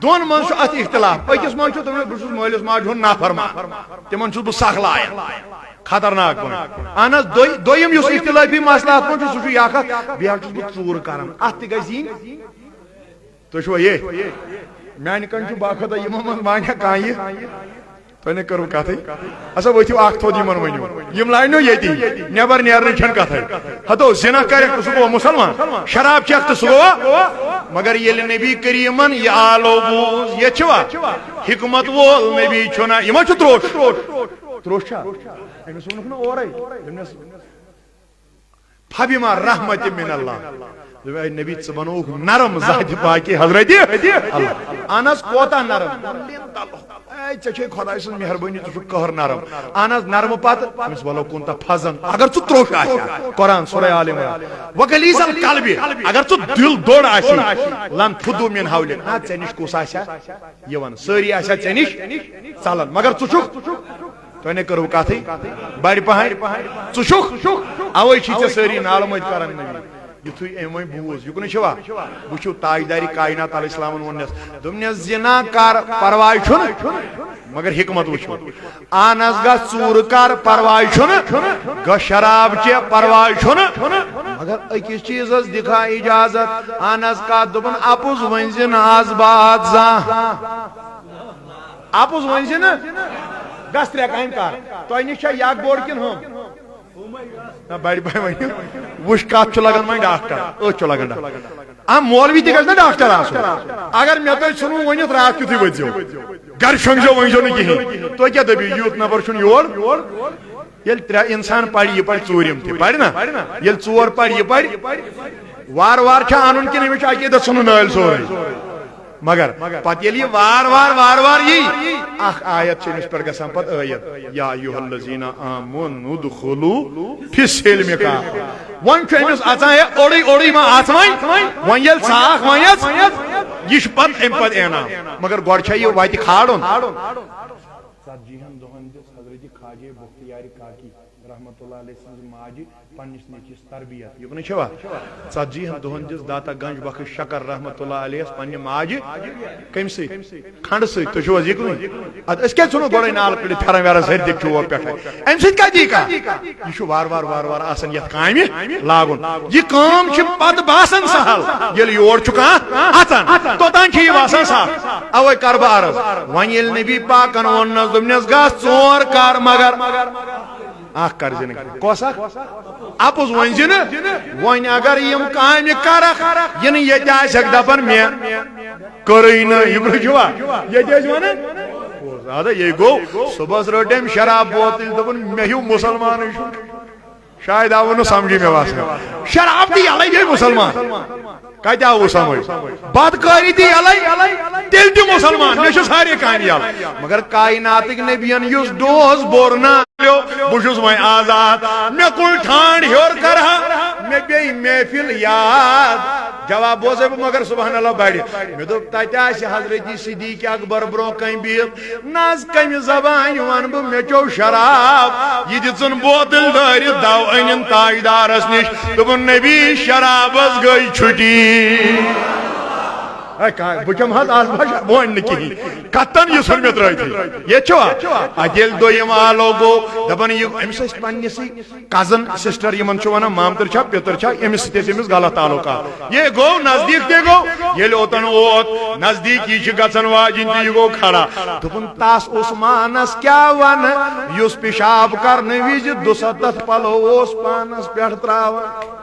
دۄن منٛز چھُ اَتھ اختلاف۔ أکِس منٛز چھُ دوٚپمُت، بہٕ چھُس مٲلِس ماجہِ ہُنٛد نافرمان۔ تِمَن چھُس بہٕ سخ لایق۔ خطرناک پٲٹھۍ۔ اہن حظ، دوٚے-، دوٚیِم یُس اختلٲفی مسلہٕ اَتھ منٛز چھُ، سُہ چھُ یہِ اَکھ اَتھ، بیٚیہِ حظ چھُس بہٕ ژوٗر کران۔ اَتھ تہِ گژھِ یِنۍ۔ تُہۍ چھِوا ییٚتھۍ؟ میٛانہِ کَنہِ چھُ باخۄدا یِمو منٛز وانیٛا کانٛہہ یہِ؟ تۄہہِ نے کٔروٕ کَتھٕے۔ اَسا ؤتھِو اَکھ تھوٚد یِمَن ؤنِو۔ یِم لاینو ییٚتی۔ نٮ۪بر نیرنٕچ چھَنہٕ کَتھٕے۔ ہَتو زِنا کَرٮ۪کھ تہٕ سُہ گوٚوا مُسلمان۔ شراب چٮ۪کھ تہٕ سُہ گوٚوا۔ مگر ییٚلہِ نبی کریٖمَن یہِ آلو بوٗز، ییٚتہِ چھِوا؟ حکمت وول نبی چھُنہ، یہِ ما چھُ تروٚش؟ تروٚش چھا؟ أمِس ووٚنُکھ نہٕ اورَے۔ دوٚپنَس، "فبما رحمت من اللہ۔" دوٚپُن، "اے نبی، ژٕ بنووُکھ نرم ذاتِ پاکہِ حضرت اللہ۔" اہن حظ، کوتاہ نرم؟ اے، ژےٚ چھے خۄداے سٕنٛز مہربٲنی، ژٕ چھُکھ قہر نرم۔ اہن حظ، نرمہٕ پتہٕ أمِس ولو کُنتہ فضن، اگر ژٕ تروٚش آسہِ ہا، قرآن سورہ آل عمران، وغلیظ القلب، اگر ژٕ دِل دوٚر آسہِ، لن فدو من حولک، نہ ژےٚ نِش کُس آسہِ ہا یِوان، سٲری آسہِ ہا ژےٚ نِش ژلان، مگر ژٕ چھُکھ، تۄہہِ نے کٔرٕو کتھٕے، بڑِ پہن، ژٕ چھُکھ، اوے چھی ژےٚ سٲری نالہٕ مٔتۍ کران نبی۔ یُتھُے أمۍ وۄنۍ بوٗز، یہِ کُنُے چھوا؟ وٕچھِو تاجدارِ کائنات علیہ السلامن ووٚننس، دوٚپنس، "زِنا کر، پرواے چھُنہٕ، مگر حکمت وٕچھِو۔ اہن حظ، گژھ ژوٗرٕ کر، پرواے چھُنہٕ، گژھ شراب چے، پرواے چھُنہٕ، مگر أکِس چیٖزس دِکھا اجازت۔ اہن حظ، کتھ؟" دوٚپُن، "اپُز ؤنۍ زِ نہٕ از باد زانٛہہ۔" اپُز ؤنۍ زِ نہٕ، گژھ ترٛےٚ کامہِ کر۔ تۄہہِ نِش چھا یہِ اکھ بوٚڑ کِنہٕ ہُم؟ نہ، بڑِ بڑِ ؤنِو۔ وٕچھ، کتھ چھُ لگان وۄنۍ ڈاکٹر، أتھۍ چھُ لگان ڈاکٹر۔ آ، مولوی تہِ گژھِ نہ ڈاکٹر آسُن۔ اگر مےٚ تۄہہِ ژھٕنوٕ ؤنِتھ، راتھ کیُتھُے ؤتھۍزیو۔ گرِ شۄنٛگزیو، ؤنۍزیو نہٕ کِہیٖنۍ۔ تُہۍ کیٛاہ دٔپِو، یوٗت نفر چھُنہٕ یور؟ ییٚلہِ ترٛےٚ اِنسان پَرِ، یہِ پَرِ ژوٗرِم تہِ، پَرِ نا؟ ییٚلہِ ژور پَرِ، یہِ پَرِ۔ وارٕ وارٕ چھا اَنُن کِنہٕ أمِس چھُ اَکے دۄہ ژھٕنُن نٲلۍ سورُے؟ مگر پتہٕ ییٚلہِ یہِ وار وار، وار وار یی، اکھ آیت چھِ أمِس پٮ۪ٹھ گژھان پتہٕ عٲید، یا ایھا الذین آمنوا ادخلوا فی السلم کافہ۔ وۄنۍ چھُ أمِس اژان ہے اوٚڑُے اوٚڑُے ما آژ وۄنۍ؟ وۄنۍ ییٚلہِ ژاکھ وۄنۍ یَس، یہِ چھُ پتہٕ اَمہِ پتہٕ اعلان۔ مگر گۄڈٕ چھا یہِ وتہِ کھالُن؟ ژتجی ہن دۄہن دِژ حضرت خواجہ بختیار کاکی رحمت اللہ علیہ سٕنٛزِ ماجہِ پننِس نیٚچوِس تربیت۔ یُکنُے چھوا؟ ژتجی ہن دۄہن دِژ داتا گنج بخش شکر رحمت اللہ علیہ یس پننہِ ماجہِ کمہِ سۭتۍ؟ کھنڈٕ سۭتۍ۔ تُہۍ چھِو حظ یِکنُے؟ ادٕ أسۍ کیٛازِ ژھٕنو گۄڈے نالہٕ کٔڑِتھ پھٮ۪رن ویرن سٲرۍ دِکچہِ ووپ پٮ۪ٹھے؟ امہِ سۭتۍ کیٛاہ دی کانٛہہ؟ یہِ چھُ وار وار وار وار آسان یتھ کامہِ لاگُن۔ یہِ کٲم چھِ پتہٕ باسان سہل، ییٚلہِ یور چھُ کانٛہہ اژان، توٚتام چھِ یہِ باسان سہل۔ اوے کر بہٕ عرض، وۄنۍ ییٚلہِ نبی پاکن ووٚننس، دوٚپنس، گژھ ژور کر، مگر اکھ کر زِ نہٕ کینٛہہ۔ کۄس اکھ؟ اپُز ؤنۍ زِ نہٕ۔ وۄنۍ اگر یِم کامہِ کرکھ، یہِ نہٕ ییٚتہِ آسٮ۪کھ دپان مےٚ کٔرٕے نہٕ۔ یہِ کُس چھُوا؟ ییٚتہِ ٲسۍ ونان۔ اَدٕ یہِ گوٚو، صُبحس رٔٹ أمۍ شراب بوتل، دوٚپُن، مےٚ ہیوٗ مُسلمانٕے چھُ۔ شاید آوُ نہٕ سمجھی مےٚ باسان۔ شراب تہِ یلے گٔے مُسلمان۔ کتہِ آوُ سمجھ؟ بدکٲری تہِ یلے، تیٚلہِ تہِ مُسلمان۔ مےٚ چھِ سارے کامہِ یلہٕ۔ مگر کائناتٕکۍ نبیَن یُس ڈوز بوٚر نا، بہٕ چھُس وۄنۍ آزاد۔ مےٚ کُل ٹھانڈ ہیوٚر کرٕ ہا، مےٚ پیٚیہِ محفل یاد۔ جواب بوزے بہٕ مگر سبحان اللہ بڑِ۔ مےٚ دوٚپ، تتہِ آسہِ حضرت صدیق اکبر برونٛہہ کنہِ بِہِتھ۔ نہ حظ، کمہِ زبانہِ ونہٕ بہٕ، مےٚ چیوٚو شراب۔ یہِ دِژٕن بوتل دٲرِتھ، دو أنِن تاجدارس نِش۔ دوٚپُن، نبی، شرابس گٔے چھُٹی۔ ہے، کا-، بہٕ کھٮ۪مہٕ حظ آز بہٕ وۄنۍ نہٕ کِہیٖنۍ۔ کتن یہِ ژھُن مےٚ ترٲوتھٕے۔ ییٚتہِ چھُوا؟ ادٕ ییٚلہِ دوٚیِم آلو گوٚو، دپان، یہِ أمِس ٲسۍ پننِسٕے کزن سسٹر، یِمن چھُ ونان مامتٕر چھا، پیٚتٕر چھا، أمِس سۭتۍ ٲسۍ أمِس غلط تعلقات۔ یہِ گوٚو نزدیٖک تہِ گوٚو، ییٚلہِ اوٚتن ووت، نزدیٖکی چھِ گژھان واجِنۍ تہِ، یہِ گوٚو کھڑا۔ دوٚپُن، تس عثمانس کیٛاہ ونہٕ، یُس پِشاب کرنہٕ وِزِ دُسَتتھ پلو اوس پانس پٮ۪ٹھ تراوان؟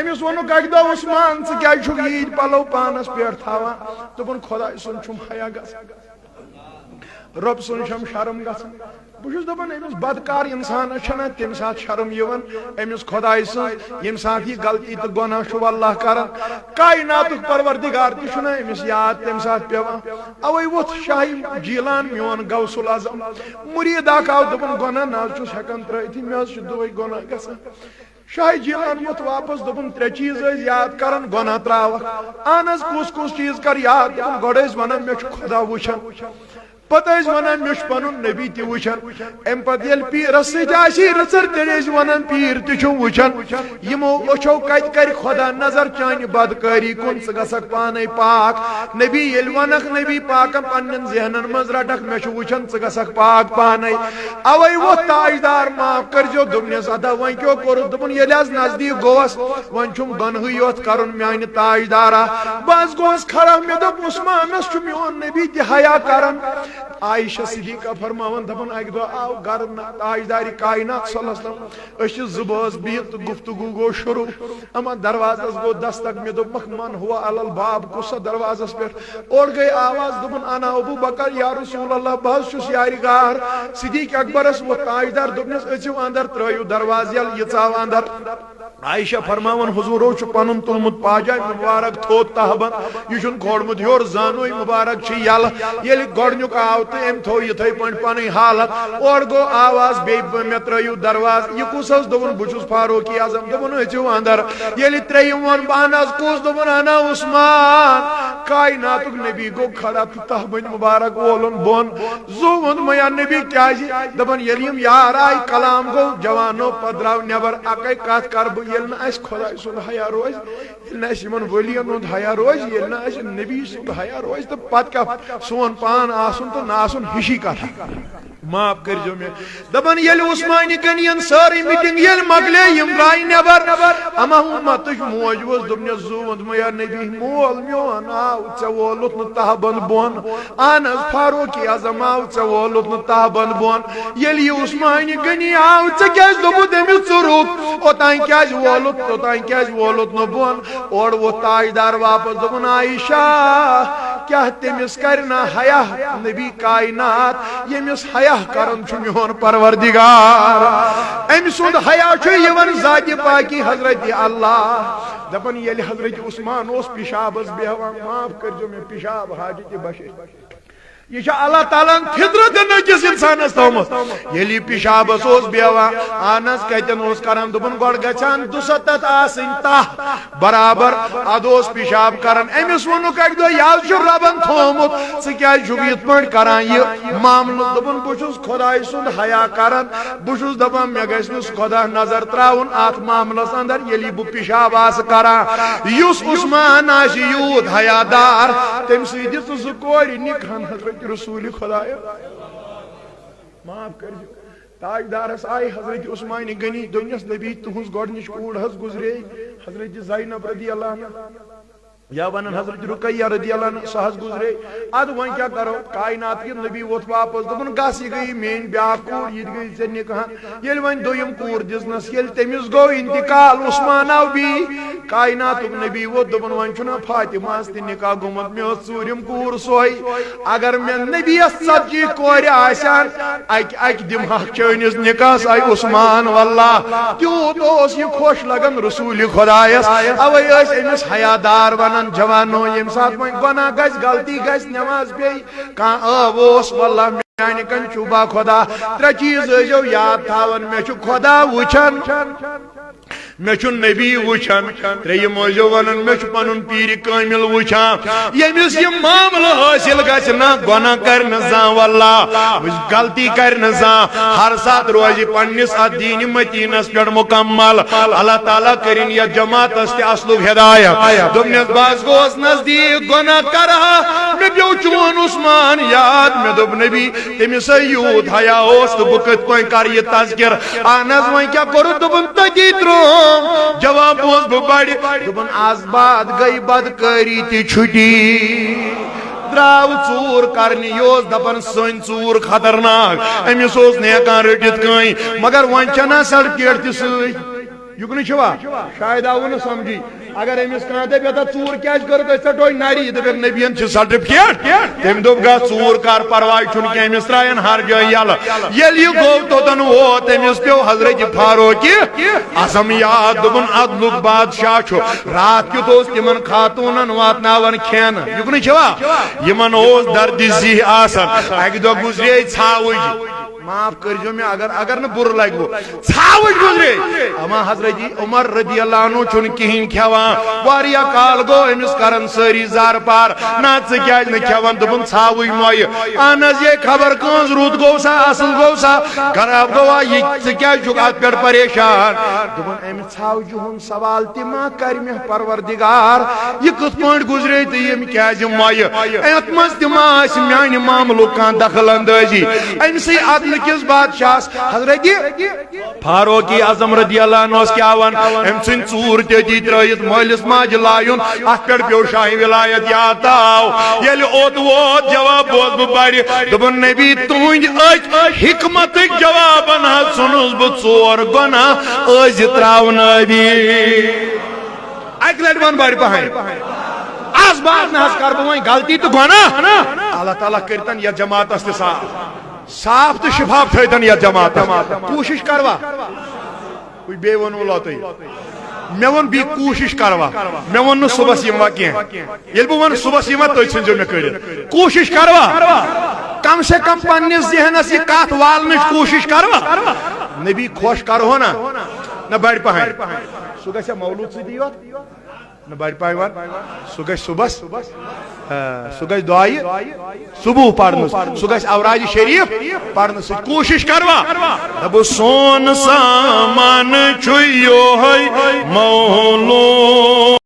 أمِس ووٚنُکھ اکہِ دۄہ، عثمان، ژٕ کیٛازِ چھُکھ ییٖتۍ پلو پانس پٮ۪ٹھ تھاوان؟ دوٚپُن، خۄداے سُنٛد چھُم حیا گژھان۔ رۄب سُنٛد چھم شرم گژھان۔ بہٕ چھُس دپان، أمِس بدکار انسانس چھنہ تمہِ ساتہٕ شرم یِوان، أمِس خۄداے سٕنٛز، ییٚمہِ ساتہٕ یہِ غلطی تہٕ گۄناہ چھُ واللہ کران۔ کائناتُک پروردگار تہِ چھُنہ أمِس یاد تمہِ ساتہٕ پٮ۪وان۔ اوے ووٚتھ شاہ جیلان، میون غوث العظم، مُریٖد اکھ آو، دوٚپُن، گۄناہ نہ حظ چھُس ہٮ۪کان ترٲوتھٕے، مےٚ حظ چھُ دۄہے گۄناہ گژھان۔ شاہ جیلان ووٚتھ واپس، دوٚپُن، ترٛےٚ چیٖز ٲسۍ یاد کران، گۄناہ تراوکھ۔ اہن حظ، کُس کُس چیٖز کر یاد؟ دوٚپُن، گۄڈٕ ٲسۍ ونان، مےٚ چھُ خۄدا وٕچھان۔ پتہٕ ٲسۍ ونان، مےٚ چھُ پنُن نبی تہِ وٕچھان۔ امہِ پتہٕ ییٚلہِ پیٖرس سۭتۍ آسی رٕژر، تیٚلہِ ٲسۍ ونان، پیٖر تہِ چھُم وٕچھان۔ یِمو أچھو کتہِ کرِ خۄدا نظر چانہِ بدکٲری کُن؟ ژٕ گژھکھ پانے پاک۔ نبی ییٚلہِ ونکھ، نبی پاکن پننٮ۪ن ذہنن منٛز رٹکھ، مےٚ چھُ وٕچھان، ژٕ گژھکھ پاک پانے۔ اوے ووٚتھ تاجدار، معاف کٔرزیو، دوٚپنس، ادا وۄنۍ کیٛاہ کوٚرُتھ؟ دوٚپُن، ییٚلہِ حظ نزدیٖک گوس، وۄنۍ چھُم گۄنہٕے یوت کرُن میانہِ تاجدارا۔ بہٕ حظ گوس کھڑا، مےٚ دوٚپ، عثمانس چھُ میون نبی تہِ حیا کران۔ عائشہ صدیقہ فرماوان، دپان، اکہِ دۄہ آو گرٕ نہ تاجدارِ کائنات صلی اللہ علیہ وسلم، أسۍ چھِ زٕ بٲژ بِہِتھ تہٕ گفتگو گوٚو شروع۔ اما دروازس گوٚو دستک، مےٚ دوٚپمکھ، من ہوا علی الباب، کُس سا دروازس پٮ۪ٹھ؟ اورٕ گٔے آواز، دوٚپُن، انا ابو بکر، یا رسول اللہ، بہٕ حظ چھُس یارِ غار۔ صدیق اکبرس ووٚتھ تاجدار، دوٚپنس، أژِو اندر، ترٲیِو دروازٕ یلہٕ۔ یہِ ژاو اندر۔ عائشہ فرماوان، حضورو چھُ پنُن تُلمُت پاجامہِ مبارک تھوٚد تہہ بند، یہِ چھُنہٕ کھولمُت ہیوٚر، زانوے مبارک چھِ یلہٕ۔ ییٚلہِ گۄڈٕنیُک آو تہٕ أمۍ تھوٚو یِتھے پٲٹھۍ پنٕنۍ حالت۔ اورٕ گوٚو آواز، بیٚیہِ مےٚ ترٲیِو دروازٕ۔ یہِ کُس حظ؟ دوٚپُن، بہٕ چھُس فاروقی اعظم۔ دوٚپُن، أژِو اندر۔ ییٚلہِ ترٛیٚیِم ووٚن، بہٕ ہن حظ کُس؟ دوٚپُن، انا عثمان۔ کائناتُک نبی گوٚو کھڑا تہٕ تہہ بند مبارک وولُن بۄن۔ زُو ووٚن مےٚ، یا نبی، کیازِ؟ دپان، ییٚلہِ یِم یار آے، کلام گوٚو، جوانو پتہٕ درٛاو نٮ۪بر۔ اکے کتھ کرٕ بہٕ، ییٚلہِ نہٕ اسہِ خۄداے سُنٛد حیا روزِ، ییٚلہِ نہٕ اسہِ یِمن ؤلین ہُنٛد حیا روزِ، ییٚلہِ نہٕ اسہِ نبی سُنٛد حیا روزِ، تہٕ پتہٕ کیٛاہ سون پان آسُن تہٕ نہٕ آسُن، ہِشی کتھا۔ معاف کٔرۍزیو مےٚ۔ دپان، ییٚلہِ عثمانہِ غنین سٲرٕے میٖٹِنٛگ ییٚلہِ مۄکلے، یِم درٛاے نٮ۪بر۔ اما امتٕچ موج ؤژھ، دوٚپنس، زُو ووٚن مےٚ، یا نبی، مول میون آو، ژےٚ وولُتھ نہٕ تہہ بند بۄن۔ اہن حظ، فاروقی اعظم آو، ژےٚ وولُتھ نہٕ تہہ بند بۄن۔ ییٚلہِ یہِ عثمانہِ غنی آو، ژےٚ کیازِ دوٚپُتھ أمِس ژٕ رُک؟ اوٚتام کیازِ وولُتھ، توٚتام کیازِ وولُتھ نہٕ بۄن؟ اورٕ ووٚتھ تاجدار واپس، دوٚپُن، عائشہ، کیٛاہ تٔمِس کرِ نا حیا؟ نبی کائنات، ییٚمِس حیا کران چھُ میون پروردگار، أمۍ سُنٛد حیا چھُ یِوان ذاتِ پاکی حضرت اللہ۔ دپان ییٚلہِ حضرت عثمان اوس پِشابس بیہوان، معاف کٔرۍزیو مےٚ، پِشاب حاجتِ بشر، یہِ چھُ اللہ تعالیٰ ہن فطرت أکِس انسانس تھٲومٕژ۔ ییٚلہِ یہِ پِشابس اوس بیہوان، اہن حظ، کتٮ۪ن اوس کران؟ دوٚپُن گۄڈٕ گژھِ ہن دُسَتَتھ آسٕنۍ تاہ برابر، ادٕ اوس پِشاب کران۔ أمِس ووٚنُکھ اکہِ دۄہ، یہِ حظ چھُ ربن تھوومُت، ژٕ کیازِ چھُکھ یِتھ پٲٹھۍ کران یہِ معاملہٕ؟ دوٚپُن بہٕ چھُس خۄداے سُنٛد حیا کران، بہٕ چھُس دپان مےٚ گژھِ نہٕ سُہ خۄدا نظر تراوُن اتھ معاملس اندر، ییٚلہِ بہٕ پِشاب آسہٕ کران۔ یُس عثمان آسہِ یوٗت حیا دار، تٔمۍ سٕے دِژٕ زٕ کورِ نکاحن حضرت رسول خۄدایس۔ معاف کٔرۍزیو۔ تاجدارس آیہِ حضرت عثمان غنی، دوٚپنس نبی تُہنٛز گۄڈنِچ کوٗر حظ گُزرے، حضرت زینب رضی اللہ عنہا۔ یا ونان حضرت رقیہ رضی اللہ عنہا، سۄ حظ گُزرے۔ ادٕ وۄنۍ کیٛاہ کرو؟ کائنات کہِ نبی ووٚتھ واپس، دوٚپُن گژھ، یہِ گٔیے میٲنۍ بیاکھ کوٗر، یہِ تہِ گٔیے ژےٚ نکاح۔ ییٚلہِ وۄنۍ دوٚیِم کوٗر دِژنس، ییٚلہِ تٔمِس گوٚو انتقال، عثمان آو بی، کائناتُک نبی ووٚتھ، دوٚپُن وۄنۍ چھُنہ فاطمہ ہس تہِ نکاح گوٚمُت، مےٚ ٲس ژوٗرِم کوٗر سۄے۔ اگر مےٚ نبی یس ژتجی کورِ آسہِ ہن، اکہِ اکہِ دِمہٕ ہاکھ چٲنِس نکاحس آیہِ عثمان، واللہ تیوٗت اوس یہِ خۄش لگان رسول خۄدایس۔ اوے ٲسۍ أمِس حیا دار ونان، جوانو، ییٚمہِ ساتہٕ وۄنۍ گۄناہ گژھِ، غلطی گژھِ، نماز پیٚیہِ، کانٛہہ عٲب اوس، واللہ میانہِ کنۍ چھُ با خۄدا۔ ترٛےٚ چیٖز ٲسۍزیو یاد تھاوان، مےٚ چھُ خۄدا وٕچھان، مےٚ چھُ نبی وٕچھان، ترٛیٚیِم ٲسۍزیو ونان، مےٚ چھُ پنُن پیٖرِ کٲمِل وٕچھان۔ ییٚمِس یہِ معاملہٕ حٲصِل گژھِ نہ، گۄناہ کرِ نہٕ زانٛہہ، واللہ غلطی کرِ نہٕ زانٛہہ، ہر ساتہٕ روزِ پننِس اتھ دیٖنِ متیٖنس پٮ۪ٹھ مکمل۔ اللہ تعالیٰ کٔرِن یتھ جماعتس تہِ اصلُک ہدایت۔ دوٚپنس بہٕ حظ گوس نزدیٖک گۄناہ کرٕ ہا، مےٚ پیوٚو چون عثمان یاد، مےٚ دوٚپ نبی، تٔمِس ہے یوٗت حیا اوس تہٕ بہٕ کِتھ پٲٹھۍ کرٕ یہِ تذکر؟ اہن حظ، وۄنۍ کیٛاہ کوٚرُتھ؟ دوٚپُن تٔتی ترٛووُم۔ جواب اوس بہٕ بڑِ۔ دوٚپُن از بعد گٔے بدکٲری تہِ چھُٹی۔ درٛاو ژوٗر کرنہِ، یہِ اوس دپان سٲنۍ ژوٗر خطرناک، أمِس اوس نہٕ ہٮ۪کان رٔٹِتھ کٕہٕنۍ، مگر وۄنۍ چھَنہ سرٹفکیٹ تہِ سۭتۍ۔ یُکنُے چھُوا؟ شاید آوُ نہٕ سمجھی۔ اگر أمِس کانٛہہ دَپہِ، "یَتھ ژوٗر کیٛازِ کٔرٕتھ أسۍ ژےٚ ٹوے نَرِ؟" یہِ دَپٮ۪کھ، "نبیَن چھِ سرٹفکیٹ۔" تٔمۍ دوٚپ، "گژھ ژوٗر کر، پرواے چھُنہٕ کینٛہہ، أمِس ترٛایَن ہر جایہِ یَلہٕ۔" ییٚلہِ یہِ گوٚو توٚتَن ووت، أمِس پیوٚو حضرت فاروقِ اعظم یاد، دوٚپُن، "عدلُک بادشاہ چھُ، راتھ کیُتھ اوس تِمن خاتوٗنن واتناوان کھٮ۪ن۔" یُکنُے چھوا؟ یِمن اوس دردِ ذیہ آسان۔ اَکہِ دۄہ گُزرے ژھاوٕج۔ معاف کٔرۍزیو مےٚ اگر، اگر نہٕ بُرٕ لگہِ وٕ۔ ژھاوٕج گُزرے۔ اما حضرت عمر رضی اللہ عنہ چھُنہٕ کِہیٖنۍ کھٮ۪وان۔ واریاہ کال گوٚو أمِس کران سٲری زارٕ پار۔ نہ ژٕ کیٛازِ نہٕ کھٮ۪وان؟ دوٚپُن، "ژھاوٕج مۄیہِ۔" اہن حظ، یے خبر کٕہٕنٛز رُت گوٚو سا، اصٕل گوٚو سا، خراب گوٚوا، یہِ ژٕ کیٛازِ چھُکھ اتھ پٮ۪ٹھ پریشان؟ دوٚپُن، امہِ ژھاوجہِ ہُنٛد سوال تہِ ما کرِ مےٚ پروردگار، یہِ کِتھ پٲٹھۍ گُزرے تہٕ یِم کیٛازِ مۄیہِ؟ اتھ منٛز تہِ ما آسہِ میانہِ معاملُک کانٛہہ دخل اندٲزی؟ أمۍ سٕے عدلہٕ کِس بادشاہس حضرت فاروقِ اعظم رضی اللہ عنہ اوس کیٛاہ ون؟ أمۍ ژھٕنۍ ژوٗر تٔتی ترٲیِتھ، مٲلِس ماجہِ لایُن، اتھ پٮ۪ٹھ پیوٚو شاہہِ ولایت یاد تاو۔ ییٚلہِ اوٚت ووت، جواب بوز بہٕ بڑِ۔ دوٚپُن، "نبی، تُہنٛدِ أکۍ حکمتٕکۍ جوابن حظ ژھُنُس بہٕ ژور گۄناہ أزۍ ترٛاونٲوی۔" اکہِ لٹہِ ون بڑِ پہن۔ از بعد نہ حظ کرٕ بہٕ وۄنۍ غلطی تہٕ گۄناہ۔ اللہ تعالیٰ کٔرتن یتھ جماعتس تہِ صاف۔ صاف تہٕ شفاف تھٲیتن یتھ جماعتس۔ کوٗشش کروا؟ وٕچھ، بیٚیہِ ووٚنوُ لوتُے۔ مےٚ ووٚن، بیٚیہِ کوٗشش کروا؟ مےٚ ووٚن نہٕ صُبحس یِموا کینٛہہ۔ ییٚلہِ بہٕ وَنہٕ صُبحس یِموا، تُہۍ ژھٕنزیو مےٚ کٔرِتھ۔ کوٗشش کروا؟ کم سے کم پننِس ذہنس یہِ کتھ والنٕچ کوٗشش کروا؟ نبی خۄش کرہو نا؟ نہ، بڑِ پہن۔ سُہ گژھِ مولوٗد سۭتی یوت؟ نہ، بڑِ پہن۔ سُہ گژھِ صُبحس، آ، سُہ گژھِ دعایہِ صبح پرنہٕ، سُہ گژھِ اوراد شریف پرنہٕ سۭتۍ۔ کوٗشش کروا؟ دَپو، سون سامان چھُ یوہے مو